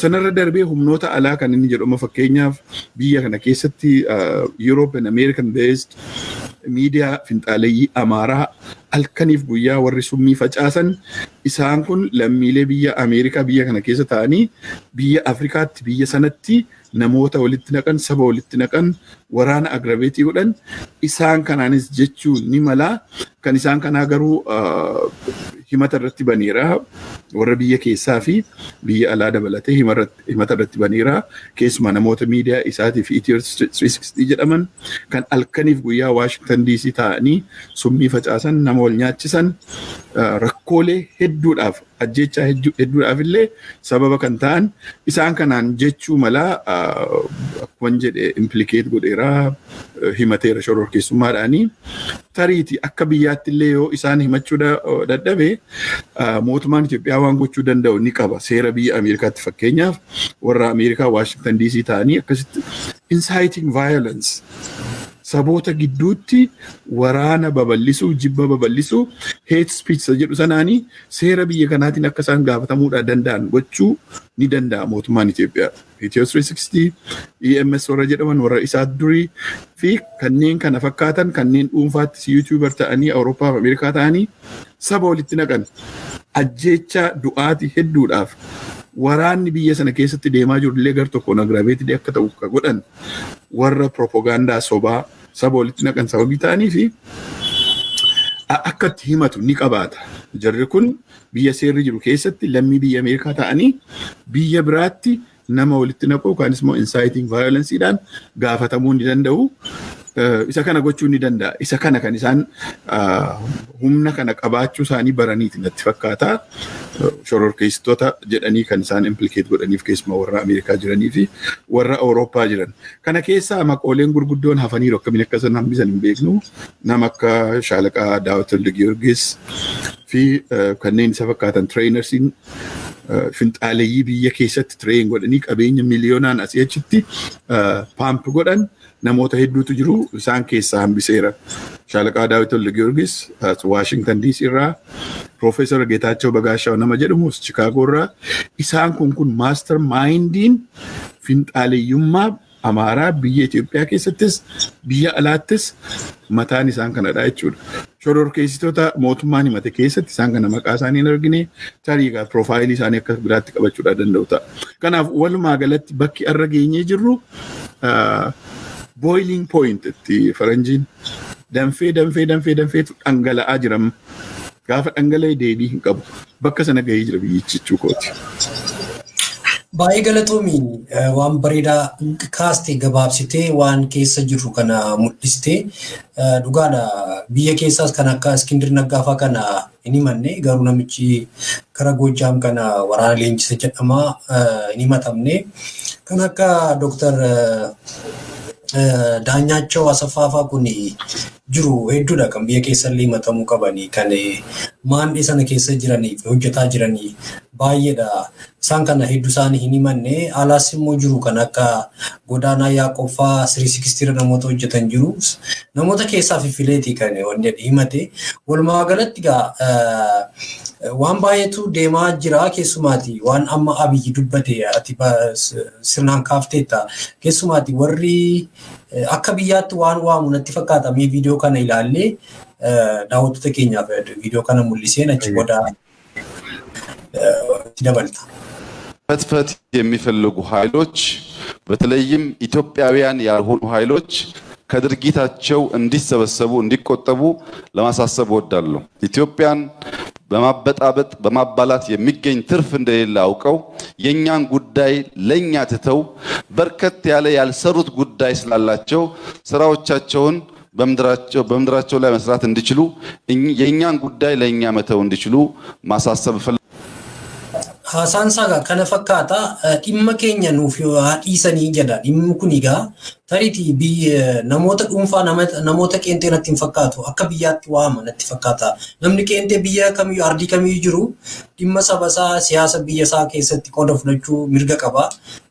[SPEAKER 7] Sanarra darbee humnoota alaa kan inni jedhu amma fakkeenyaaf biyya kana keessatti Europe and American based miidiyaa finxaaleeyyii Amaaraa halkaniif guyyaa warri summii facaasan, isaan kun lammiilee biyya Ameerikaa biyya kana keessa ta'anii biyya Afrikaatti, biyya sanatti namoota walitti naqan, saba walitti naqan, waraana aggravate godhan, isaan kanaanis jechuu ni mala. Kan isaan kanaa garuu himata irratti baneera. Warra biyya keessaa fi biyya alaa dabalatee himata irratti baneera. Keessumaa namoota miidiyaa isaatii fi Ethio 360 jedhaman kan halkaniif guyyaa Washington DC ta'anii summii facaasan, nama wal nyaachisan, rakkoolee hedduudhaaf, ajjeechaa hedduudhaaf illee sababa kan ta'an, isaan kanaan jechuu malaa. Akkuma jedhe implicate godheera, himateera shororkeessummaadhaanii. Tariiti akka biyyaatti illee yoo isaan himachuu dadhabe, mootummaan Itoophiyaa waan gochuu danda'u ni qaba. Seera biyya Ameerikaatti fakkeenyaaf warra Ameerikaa Washington DC ta'anii akkasitti inciting violence, saboota gidduutti waraana babal'isuu, jibba babal'isuu, hate speech isa jedhu sanaanii seera biyya kanaatiin akka isaan gaafatamuudhaa danda'an gochuu ni danda'a mootummaan Itoophiyaa. Ethio 360, EMS warra jedhaman, warra isaa durii fi kanneen kana fakkaatan, kanneen dhuunfaatti YouTuber ta'anii Awurooppaa fi Ameerikaa ta'anii saba walitti naqan, ajjeechaa du'aatii hedduudhaaf, waraanni biyya sana keessatti deemaa jiru illee gar tokkoon aggravated akka ta'u ka godhan, warra propagaandaa sobaa saba walitti naqan sababii ta'anii fi akka itti himatu ni qabaata. Jarri kun biyya seerri jiru keessatti lammii biyya Ameerikaa ta'anii biyya biraatti nama walitti naquu yookaan immoo inciting violenceedhaan gaafatamuu ni danda'u. Isa kana gochuu ni danda'a. Isa kana kan isaan humna kana qabaachuu isaanii baraniiti natti fakkaata. Shororkeessitoota jedhanii kan isaan implicate godhaniif keessumaa warra Ameerikaa jiranii fi warra Awurooppaa jiran. Kana keessaa maqooleen gurguddoon hafaniiru, akkamiin akka isaan hambisan hin beeknu. Nama akka Shaalaqaa Daawit Wolde Giyoorgis fi kanneen isa fakkaatan, trainersiin finxaaleeyyii biyya keessatti train godhanii qabeenya miliyoonaan asii achitti pump godhan namoota hedduutu jiru, isaan keessaa hambiseera. Shaalaqaa Daawit Wolde Giyoorgis Washington DC irraa, Piroofeesar Geetaachoo Bagaashaw nama jedhamu Chicago irraa, isaan kun master mindiin finxaaleeyyummaa Amaaraa biyya Itoophiyaa keessattis biyya alaattis mataan isaan kanadha jechuudha. Shororkeessitoota mootummaan himate keessatti isaan kana maqaa isaanii hin argine, tarii egaa profileii isaanii akka biraatti qabachuudhaa danda'u ta'a. Kanaaf walumaa galatti bakki arra geenyee jirru boiling point itti faranjiin, danfee danfee danfee danfeetu dhangala'aa jira. Gaafa dhangala'e deebii hin qabu. Bakka sana gahee jira biyyichi jechuu kooti.
[SPEAKER 6] Baay'ee galatoomi, waan bareedaa kaaste, gabaabsitee waan keessa jirru kana mul'iste. Dhugaadha, biyya keessaas kan akka Iskindir Naggaafaa kana hin himanne, garuu namichi kara Goojjaam kana waraana leenjisa jedhama hin himatamne. Kan akka Dooktar Daanyaachoo Asaffaa kun jiru hedduudha kan biyya keessallee himatamuu qabanii, kan maandhee sana keessa jiranii fi hojjetaa jiranii baay'eedha. Isaan kana hedduu isaanii hin himanne. Alaas immoo jiru, kan akka Godaanaa Yaaqooffaa 360 namoota hojjetan jiru. Namoota keessaa fiffileeti kan wanni himate. Walumaa galatti egaa waan baay'eetu deemaa jira, keessumaati waan amma Abiyyi dubbate ati sirnaan kaafteetta. Keessumaati warri akka biyyaatti waan waamu natti fakkaata. Mee viidiyoo kana ilaallee, daawwattoota keenyaaf viidiyoo kana mul'iseen achi booda itti dabalta.
[SPEAKER 8] ፈትፈት የሚፈልጉ ኃይሎች፣ በተለይም ኢትዮጵያውያን ያልሆኑ ኃይሎች ከድርጊታቸው እንዲሰበሰቡ፣ እንዲቆጠቡ ለማሳሰብ እወዳለሁ። ኢትዮጵያን በማበጣበጥ በማባላት የሚገኝ ትርፍ እንደሌለ አውቀው የእኛን ጉዳይ ለእኛ ትተው በርከት ያለ ያልሰሩት ጉዳይ ስላላቸው ስራዎቻቸውን በምድራቸው ላይ መስራት እንዲችሉ፣ የእኛን ጉዳይ ለእኛ መተው እንዲችሉ ማሳሰብ እፈልጋለሁ።
[SPEAKER 6] Haasaan isaa kana fakkaata dhimma keenya nuuf dhiisanii jedha. Dhimmi kun egaa tariitii biyya namoota dhuunfaa namoota qeenxee natti hin fakkaatu. Akka biyyaatti waama natti fakkaata. Namni qeenxee biyya kamiyyuu ardii kamiyyuu jiru dhimma saba isaa siyaasa biyya isaa keessatti qooda fudhachuu mirga qaba.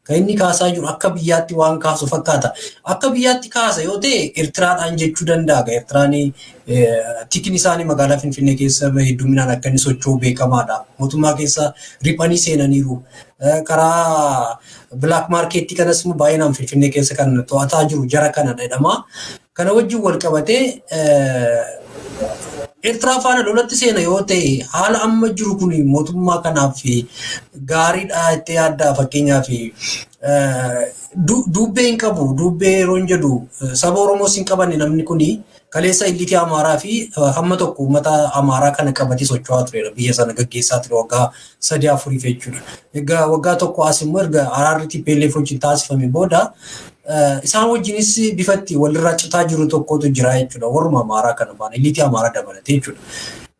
[SPEAKER 6] Kan inni kaasaa jiru akka biyyaatti waan kaasu fakkaata. Akka biyyaatti kaasa yoo ta'e Eertiraadhaan jechuu danda'a. Eertiraan tikni isaanii magaalaa Finfinnee keessa hedduminaan akka inni socho'u beekamaadha. Mootummaa keessa riphanii seenaniiru. Karaa black market kanas immoo baay'inaan Finfinnee keessa kan to'ataa jiru jara kana jedhama. Kana wajjin wal qabatee Eertiraa faana lolatti seena yoo ta'e haala amma jiru kun mootummaa kanaaf gaariidha jettee yaaddaa. Fakkeenyaaf dubbee hin qabu. Dubbee yeroo hin jedhu saba Oromoos hin qabanne namni kun kaleessa illitii Amaaraa fi hamma tokko uummata Amaaraa kana qabatee socho'aa turedha. Biyya sana gaggeessaa ture waggaa 3-4 jechuudha. Egaa waggaa tokko as immoo erga araarri TPLF wajjin taasifame booda isaan wajjinis bifatti walirraa citaa jiru tokkotu jira jechuudha. Warruma Amaaraa kana faana illitii Amaaraa dabalatee jechuudha.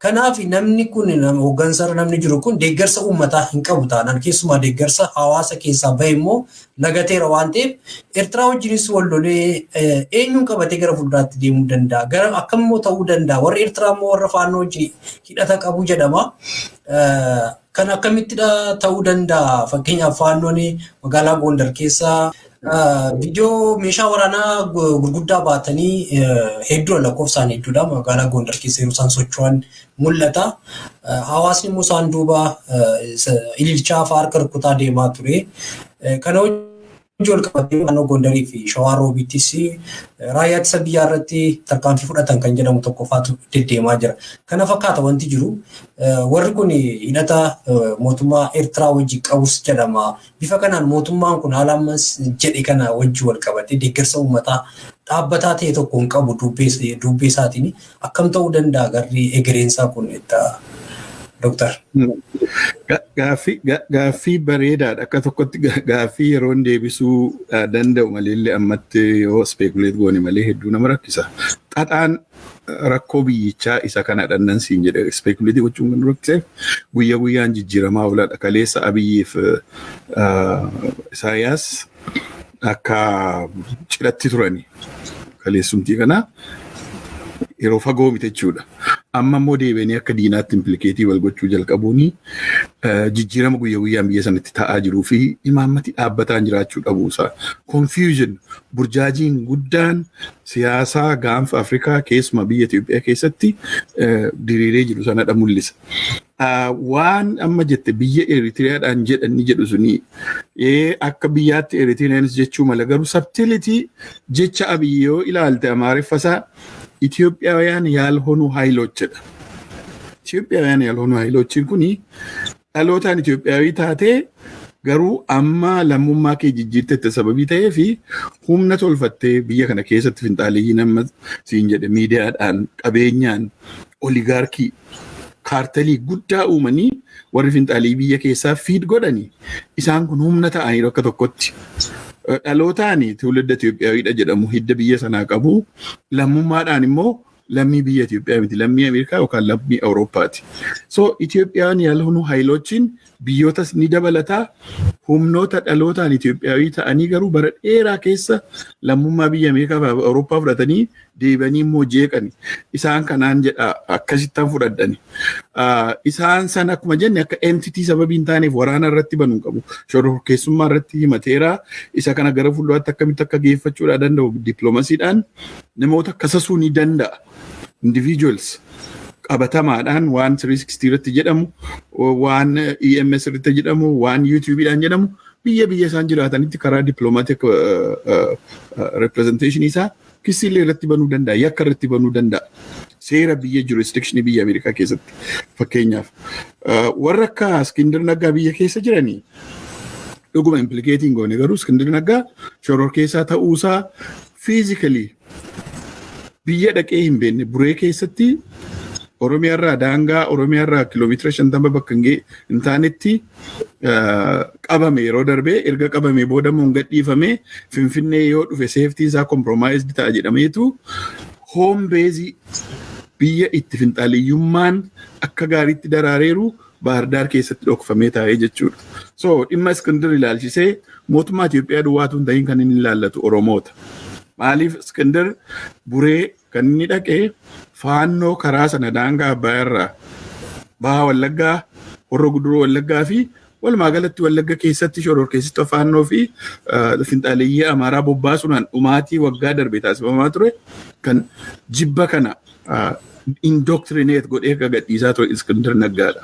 [SPEAKER 6] Kanaaf namni kun hooggansarra namni jiru kun deeggarsa uummataa hin qabu taanaan keessumaa deeggarsa hawaasa keessaa bahe immoo lagateera waan ta'eef Eertiraa wajjinis wal lolee eenyuun qabatee gara fuulduraatti deemuu danda'a. Gara akkamimmoo ta'uu danda'a. Warri Eertiraa immoo warra faannoo wajjin hidhata qabu jedhama. Kan akkamittidha ta'uu danda'a. Fakkeenyaaf faannoon magaalaa Gondar keessa viidiyoo meeshaa waraanaa gurguddaa baatanii hedduudha lakkoofsaan hedduudha. Magaalaa Gondar keessa yeroo isaan socho'an mul'ata. Hawaasni immoo isaan duuba ililchaa fa'aa harka rukutaa deemaa ture. Kana wajjin wal qabatee naannoo Gondarii fi Shawaa Roobiittis raayyaa ittisa biyyaa irratti tarkaanfii fudhatan kan jedhamu tokko faatu deddeemaa jira. Kana fakkaata wanti jiru. Warri kun hidhata mootummaa Eertiraa wajjin qabus jedhama. Bifa kanaan mootummaan kun haala ammas jedhe kana wajjin wal qabatee deeggarsa uummataa dhaabbataa ta'e tokko hin qabu dubbee isaatiin akkam ta'uu danda'a garri egereensaa kun Dooktar.
[SPEAKER 7] Gaaffii bareedaadha. Akka tokkotti gaaffii yeroon deebisuu danda'u malee ammatti yoo speekuleet goone malee hedduu nama rakkisa. Xaxaan rakkoo biyyichaa isa kanadha nan siin jedhe speekuleetii gochuun kan rakkiseef guyyaa guyyaan jijjiiramaa oolaadha. Kaleessa Abiyyiif Isaayyaas akka cidhatti turani. Kaleessumtii kana yeroo fagoo miti jechuudha. Amma immoo deebi'anii akka diinaatti implikeetii wal gochuu jalqabuuni jijjiirama guyyaa guyyaan biyya sanatti ta'aa jiruu fi imaammati dhaabbataan jiraachuu dhabuusaa. Confusion burjaajiin guddaan siyaasaa gaanfa Afrikaa keessumaa biyya Itoophiyaa keessatti diriiree jiru sanadha mul'isa. Waan amma jette biyya Eritiriyaadhaan jedhanii jedhu suni akka biyyaatti Eritiriyaanis jechuu mala garuu sabtilitii jecha Abiyyi yoo ilaalte Amaariffasaa ኢትዮጵያውያን ያልሆኑ ኃይሎች ኢትዮጵያውያን ያልሆኑ ኃይሎችን ኩኒ dhalootaan Itoophiyaawii taatee garuu amma lammummaa kee jijjiirtette sababii ta'ee fi humna tolfattee biyya kana keessatti finxaaleeyyii nama siin jedhe miidiyaadhaan qabeenyaan oligaarkii kaartelii guddaa uumanii warri finxaaleeyyii biyya keessaa fiid godhanii isaan kun humna ta'anii bakka tokkotti. Dhalootaan ትውልደ Itoophiyaawiidha jedhamu hidda biyya sanaa qabu lammummaadhaan immoo lammii biyya Itoophiyaa miti lammii Ameerikaa yookaan lammii Awurooppaati. So Itoophiyaan ያልሆኑ ኃይሎችን biyyootas ni dabalataa humnoota dhalootaan Itoophiyaawii ta'anii garuu bara dheeraa keessa lammummaa biyya Ameerikaa fi Awurooppaa fudhatanii deebi'anii immoo jeeqani. Isaan kanaan jedha akkasittan fudhadhani. Isaan sana akkuma jenne akka entity sababii hin taaneef waraana irratti banuu qabu. Shororkeessummaa irratti himateera. Isa kana gara fuulduraatti akkamitti akka geeffachuudhaa danda'u dippiloomaasiidhaan namoota kasasuu ni danda'a. Individuals qabatamaadhaan waan 360 irratti jedhamu, waan EMS irratti jedhamu, waan YouTube'dhaan jedhamu biyya biyya isaan jiraatanitti karaa diplomatic representation isaa kissiillee irratti banuu danda'a, yakka irratti banuu danda'a. Seera biyya jurisdiction biyya Ameerikaa keessatti fakkeenyaaf. Warra akka Iskindir Naggaa biyya keessa jiranii dhuguma implicating goone garuu Iskindir Naggaa shororkeessaa ta'uusaa physically biyya dhaqee hin beekne buree keessatti Oromiyaarraa daangaa Oromiyaarraa kiiloomeetira 50 bakka hin taanetti qabame yeroo darbee erga qabame booda immoo gadhiifame Finfinnee yoo dhufe seeftiin isaa compromised ta'a jedhameetu home base biyya itti finxaaleeyyummaan akka gaariitti daraareeru Baahir Daar keessatti dhokfamee taa'ee jechuudha. So dhimma Iskindir ilaalchisee mootummaa Itoophiyaa duwwaatu hin ta'in kan inni ilaallatu Oromoota. Maaliif Iskindir Buree kan inni dhaqee faannoo karaa sana daangaa Abbaayarraa Baha Wallaggaa, Horroo Guduruu Wallaggaa fi walumaa galatti Wallagga keessatti shororkeessitoota faannoo fi finxaaleeyyii Amaaraa bobbaasuudhaan dhumaatii waggaa darbe taasifamaa ture kan jibba kana indoctrinate godhee akka gadhiisaa ture Iskindir Naggaadha.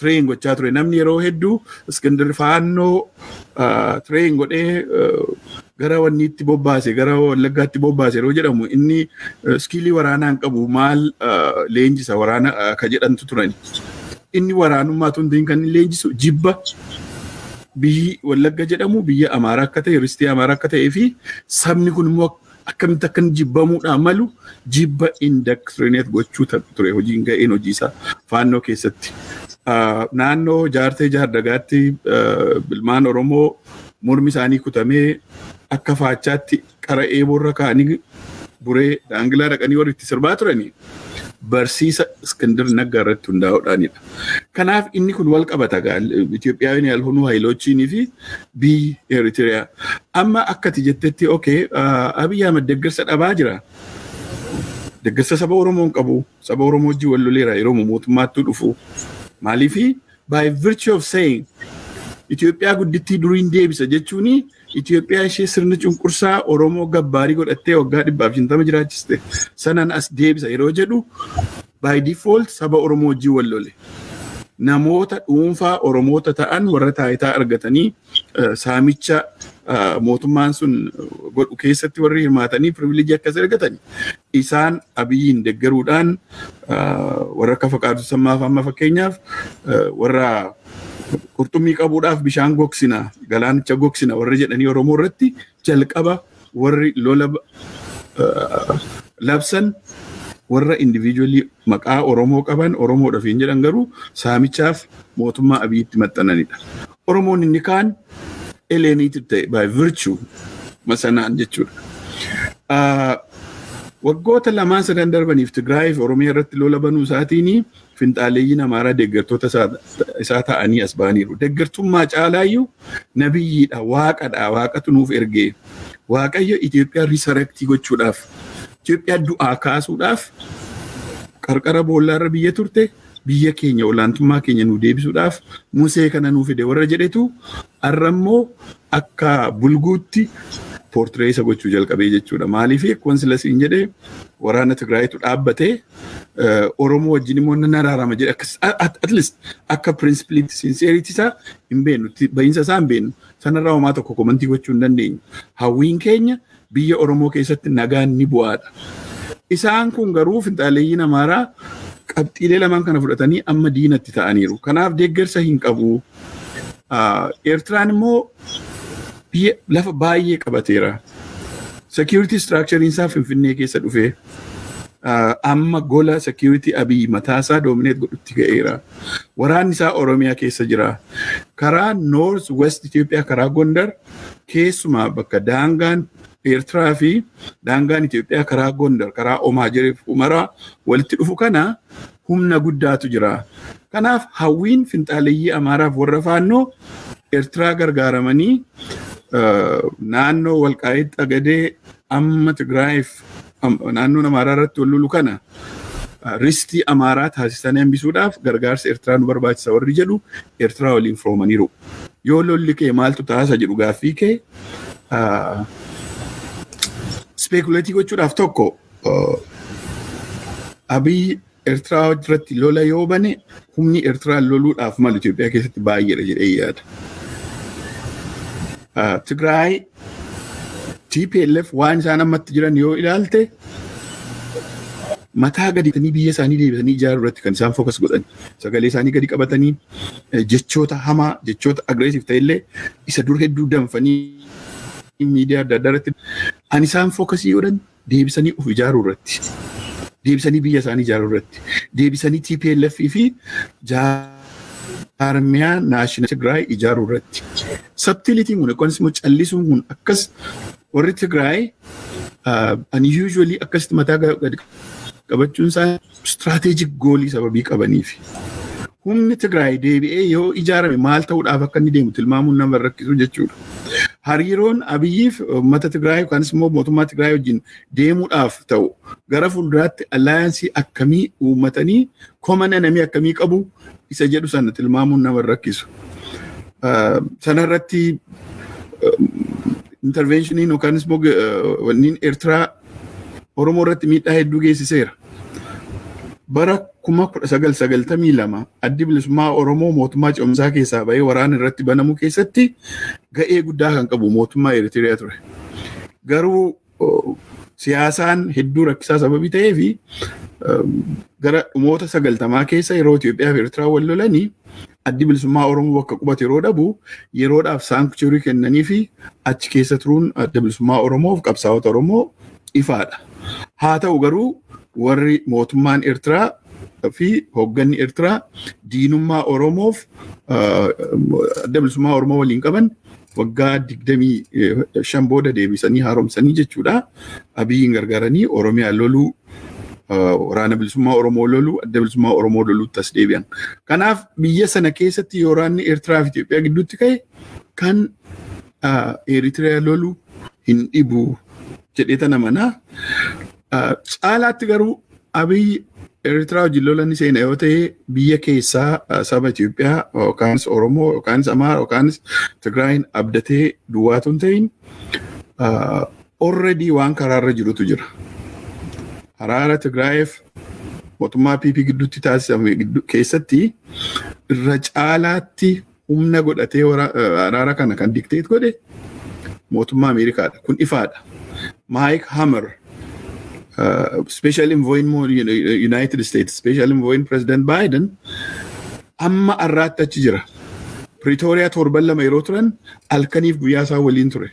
[SPEAKER 7] Train gochaa ture. Namni yeroo hedduu Iskindir faannoo train godhee gara wanniitti bobbaase, gara Wallaggaatti bobbaase yeroo jedhamu, inni skill waraanaa hin qabu, maal leenjisa waraana ka jedhantu turani. Inni waraanummaa tun kan inni leenjisu jibba biyyi Wallagga jedhamu biyya Amaaraa akka ta'e, ristii Amaaraa akka ta'ee fi sabni kun immoo akkamitti akka inni jibbamuudhaan malu jibba indoctrinate gochuu ture hojiin ga'een hojii isaa faannoo keessatti. Naannoo Jaartee Jaardagaatti ilmaan Oromoo mormi isaanii kutamee akka faachaatti qara eeboorra kaa'anii Buree Daangilaa dhaqanii warri itti sirbaa turanii barsiisa Iskindir Naggaa irratti hundaa'uudhaanidha. Kanaaf inni kun wal qabata Itoophiyaawwan ያልሆኑ ኃይሎችii fi biyyi Eritiriyaa. Amma akka ati jettetti, okay, Abiyyi Ahmed deeggarsa dhabaa jira. Deeggarsa saba Oromoo hin qabu. Saba Oromoo wajjin wal loleera yeroo mootummaattuu dhufu. Maaliifi by virtue of saying Itoophiyaa guddittii duriin deebisa jechuun Itoophiyaa ishee sirna cunqursaa Oromoo gabbaarii godhattee waggaa 150 jiraachiste sanaan as deebisa yeroo jedhu, by default saba Oromoo wajjin wal lole. Namoota dhuunfaa Oromoota ta'an warra taayitaa argatanii saamicha mootummaan sun godhu keessatti warri hirmaatanii privilege akkas argatan isaan Abiyyiin deeggaruudhaan warra akka Faqaaduu Sammaaf amma fakkeenyaaf warra qurxummii qabuudhaaf bishaan gogsina, galaanicha gogsina warra jedhanii Oromoo irratti jalqaba warri lola labsan warra individually maqaa Oromoo qaban, Oromoodhaaf hin jedhan, garuu saamichaaf mootummaa Abiyyitti maxxananidha. Oromoon inni kaan alienated ta'e by virtue masanaan jechuudha. Waggoota lamaan sadan darbaniif Tigraay fi Oromiyaa irratti lola banuu isaatiin finxaaleeyyiin Amaaraa deeggartoota isaa ta'anii as ba'aniiru. Deeggartummaa caalaayyuu nabiyyiidha, waaqadha, waaqatu nuuf ergee. Waaqayyo Itoophiyaa resurrect gochuudhaaf, Itoophiyaa du'aa kaasuudhaaf, qarqara boollaarra biyya turte biyya keenya olaantummaa keenya nu deebisuudhaaf Musee kana nuu fide warra jedhetu har'a immoo akka bulguutti portray isa gochuu jalqabee jechuudha. Maaliif akkuma sila siin jedhee waraana Tigraayitu dhaabbatee Oromoo wajjin immoo nan araarama jedhe, at least akka principleitti sincerity isaa hin beeknu, bahiinsa isaa hin beeknu. Sanarraa homaa tokko comment gochuu hin dandeenyu. Hawwiin keenya biyya Oromoo keessatti nagaan ni bu'aadha. Isaan kun garuu finxaaleeyyiin Amaaraa qabxiilee lamaan kana fudhatanii amma diinatti ta'aniiru. Kanaaf deeggarsa hin qabu. Eertiraan immoo biyya lafa baay'ee qabateera. Security structure isaa Finfinnee keessa dhufee amma gola security Abiy mataasaa dominate godhutti ga'eera. Waraanni isaa Oromiyaa keessa jira. Karaa North West Itoophiyaa, karaa Gondar, keessumaa bakka daangaan Eertiraa fi daangaan Itoophiyaa karaa Gondar, karaa Omaajireef Humaraa walitti dhufu kana humna guddaatu jira. Kanaaf hawwiin finxaaleeyyii Amaaraaf warra faannoo Eertiraa gargaaramanii naannoo Walqaayiit Xagadee amma Tigraayiif naannoo Amaaraa irratti wal lolu kana ristii Amaaraa taasisanii hambisuudhaaf gargaarsa Eertiraa nu barbaachisa warri jedhu Eertiraa waliin firoomaniiru. Yoo lolli kee maaltu taasisa jedhu gaaffii kee speculate gochuudhaaf, tokko, Abiy Eertiraa irratti lola yoo bane humni Eertiraa loluudhaaf malu Itoophiyaa keessatti baay'eedha jedhee yaada. Tigraay TPLF waan isaan ammatti jiran yoo ilaalte mataa gadi biyya isaanii deebisanii ijaaruu irratti kan isaan focus godhan, sagalee isaanii gadi qabatanii jechoota hamaa, jechoota aggressive ta'ellee isa dur hedduu danfanii miidiyaa adda addaa irratti an isaan focus godhan deebisanii of ijaaruu irratti, deebisanii biyya isaanii ijaaruu irratti, deebisanii TPLF fi jaarmiyaa national Tigraay ijaaruu irratti. Subtletyiin kun akkasumas immoo callisuun kun akkas warri Tigraay unusually akkasitti mataa gadi qabachuun isaa strategic goal sababii qabaniif. Humni Tigraay deebi'ee yoo ijaarame maal ta'uudhaaf akka inni deemu tilmaamuun nama rakkisu jechuudha. Hariiroon Abiyyiif uummata Tigraay yookaanis immoo mootummaa Tigraay wajjin deemuudhaaf ta'u gara fuulduraatti alliance akkamii uummatanii common enemy akkamii qabu isa jedhu sana tilmaamuun nama rakkisu. Sanarratti interventioniin yookaanis immoo wanniin Eertiraa Oromoo irratti miidhaa hedduu geessiseera. Bara 1992 Addi Bilisummaa Oromoo mootummaa ce'umsaa keessaa bahee waraana irratti banamuu keessatti ga'ee guddaa kan qabu mootummaa Eritiriyaa ture. Garuu siyaasaan hedduu rakkisaa sababii ta'ee fi gara dhumoota 90 keessa yeroo Itoophiyaa fi Eertiraa wal lolanii Addi Bilisummaa Oromoo bakka qubate yeroo dhabu yeroodhaaf sanctuary kennanii fi achi keessa turuun Adda Bilisummaa Oromoof qabsaa'ota Oromoo ifaadha. Haa ta'u garuu warri mootummaan Eertiraa fi hoogganni Eertiraa diinummaa Oromoof Adda Bilisummaa Oromoo waliin qaban waggaa 25 booda deebisanii haaromsanii jechuudha. Abiyyiin gargaaranii Oromiyaa loluu, waraana bilisummaa Oromoo loluu, Adda Bilisummaa Oromoo loluutti as deebi'an. Kanaaf biyya sana keessatti yoo waraanni Eertiraa fi Itoophiyaa gidduutti ka'e kan Eritiriyaa loluu hin dhibu jedhee tana manaa. Caalaatti garuu Abiyyi Eertiraa wajjin lola ni seena yoo ta'e biyya keessaa saba Itoophiyaa yookaanis Oromoo yookaanis Amaara yookaanis Tigraayin abdatee duwwaatu hin ta'in already waan karaarra jirutu jira. Araara Tigraayiif mootummaa PP gidduutti taasifame keessatti irra caalaatti humna godhatee araara kana kan dictate godhe mootummaa Ameerikaadha. Kun ifaadha. Mike Hammer, Special Envoy United States, Special Envoy President Biden amma arraatti achi jira. Pretoria torban 2 yeroo turan halkaniif guyyaa isaa waliin ture.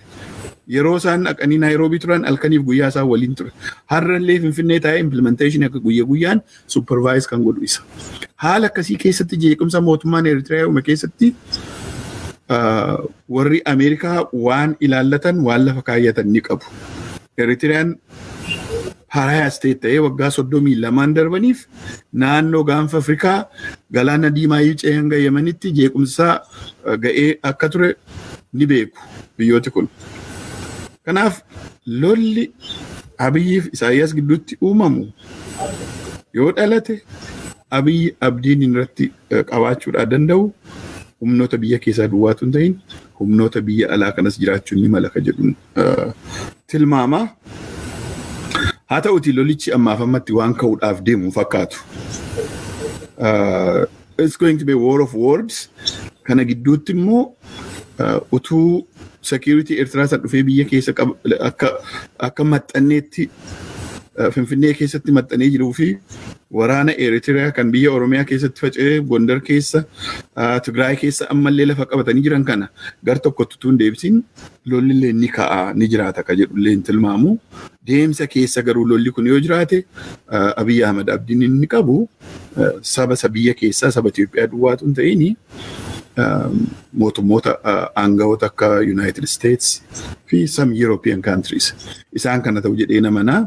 [SPEAKER 7] Yeroo isaan dhaqanii Naayiroobii turan halkaniif guyyaa isaa waliin ture. Har'allee Finfinnee taa'ee implementation akka guyya guyyaan supervise kan godhu isa. Haala akkasii keessatti jeequmsa mootummaan Eritiriyaa uume keessatti warri Ameerikaa waan ilaallatan waan lafa kaayyatan ni qabu. Eritiriyaan pariah state ta'ee waggaa 32 darbaniif naannoo gaanfa Afrikaa galaana diimaa ce'ee hanga Yemenitti jeequmsa ga'ee akka ture ni beeku biyyooti kun. Kanaaf lolli Abiyyiif Isaayyaas gidduutti uumamu yoo dhalate Abiyyi abdiin irratti qabaachuudhaa danda'u humnoota biyya keessaa duwwaatu hin ta'in humnoota biyya alaa kanas jiraachuun ni mala ka jedhuun tilmaama. Haa ta'uti lolichi ammaaf ammatti waan ka'uudhaaf deemu fakkaatu. It's going to be a war of words. Kana gidduutti immoo utuu security Eertiraa san dhufee biyya keessa akka maxxanneetti Finfinnee keessatti maxxanee jiruu fi waraana Eritiriyaa kan biyya Oromiyaa keessatti faca'ee Gondar keessa Tigraay keessa ammallee lafa qabatanii jiran kana gar tokkotti utuu hin deebisiin lolli ni ka'a ni jiraata ka jedhu illee hin tilmaamu. Deemsa keessa garuu lolli kun yoo jiraate Abiyyi Ahmad abdiin inni qabu saba isa biyya keessaa saba Itoophiyaa duwwaatu hin ta'in mootummoota aangawoota akka United States fi some European countries. Isaan kana ta'u jedhee namanaa.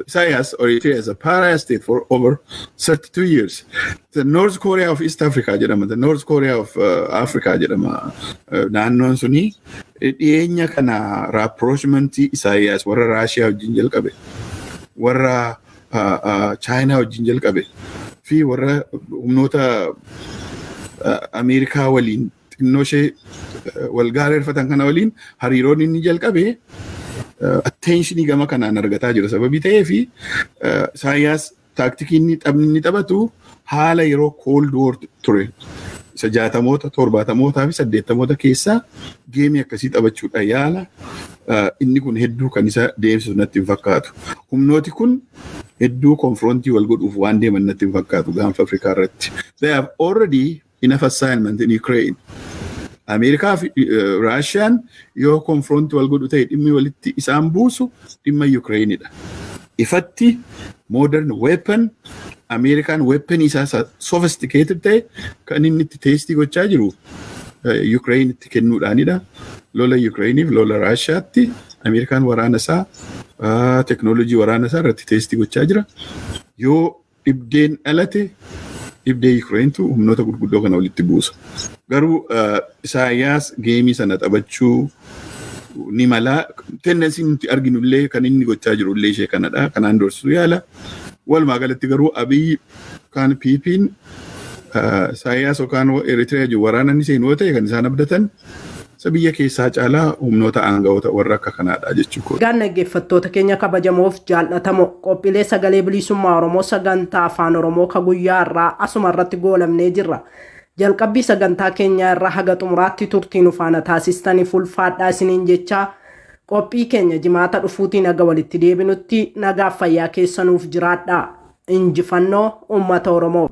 [SPEAKER 7] Isaias or Eritrea is a pariah state for over 32 years. The North Korea of East Africa jedhama. The North Korea of Africa jedhama. Naannoon suni dhiyeenya kana rapprochementii Isaias warra Raashiyaa wajjin jalqabe, warra Chaayinaa wajjin jalqabe fi warra humnoota Ameerikaa waliin xinnoo ishee wal gaareeffatan kana waliin hariiroon inni jalqabe attentionii gama kanaan argataa jira sababii ta'ee fi Isaayyaas taaktikii inni taphni inni taphatu haala yeroo Cold War ture isa 60moota 70mootaa fi 80moota keessaa gameii akkasii taphachuudha yaala. Inni kun hedduu kan isa deemsisu natti hin fakkaatu. Humnooti kun hedduu confrontii wal godhuuf waan deeman natti hin fakkaatu gaanfa Afrikaa irratti. They have already enough assignment in Ukraine. Ameerikaa fi Raashiyaan yoo confrontii wal godhu ta'e dhimmi walitti isaan buusu dhimma Ukrainidha. Ifatti modern weapon Ameerikaan weapon isaa sophisticated ta'e kan inni itti testii gochaa jiru Ukraine itti kennuudhaanidha. Lola Ukrainiif lola Raashiyaatti Ameerikaan waraana isaa teknoolojii waraana isaa irratti testii gochaa jira. Yoo dhibdeen dhalate Dhibdee Yuukireentu humnoota gurguddoo kana walitti buusa. Garuu Isaayyaas geemii sana taphachuu ni mala. Tendensiin nuti arginu illee kan inni gochaa jiru illee ishee kanadha. Kanaan doorsisuu yaala. Walumaa galatti garuu Abiy kan PP'n Isaayyaas yookaan Eritiriyaa jiru waraana ni seenu yoo ta'e kan isaan abdatan isa biyya keessaa caalaa humnoota aangawoota warra akka kanaadha jechuudha.
[SPEAKER 2] Egaan dhaggeeffattoota keenya kabajamoof jaallatamoo qophiilee sagalee bilisummaa Oromoo sagantaa afaan Oromoo ka guyyaa irraa asuma irratti goolamnee jirra. Jalqabbii sagantaa keenyaa irraa haga xumuraatti turtii nu faana taasistaniif ulfaadhaa isiniin jechaa qophii keenya jimaata dhufuutiin haga walitti deebinutti nagaaf fayyaa keessanuuf jiraadhaa. Injifannoo uummata Oromoof.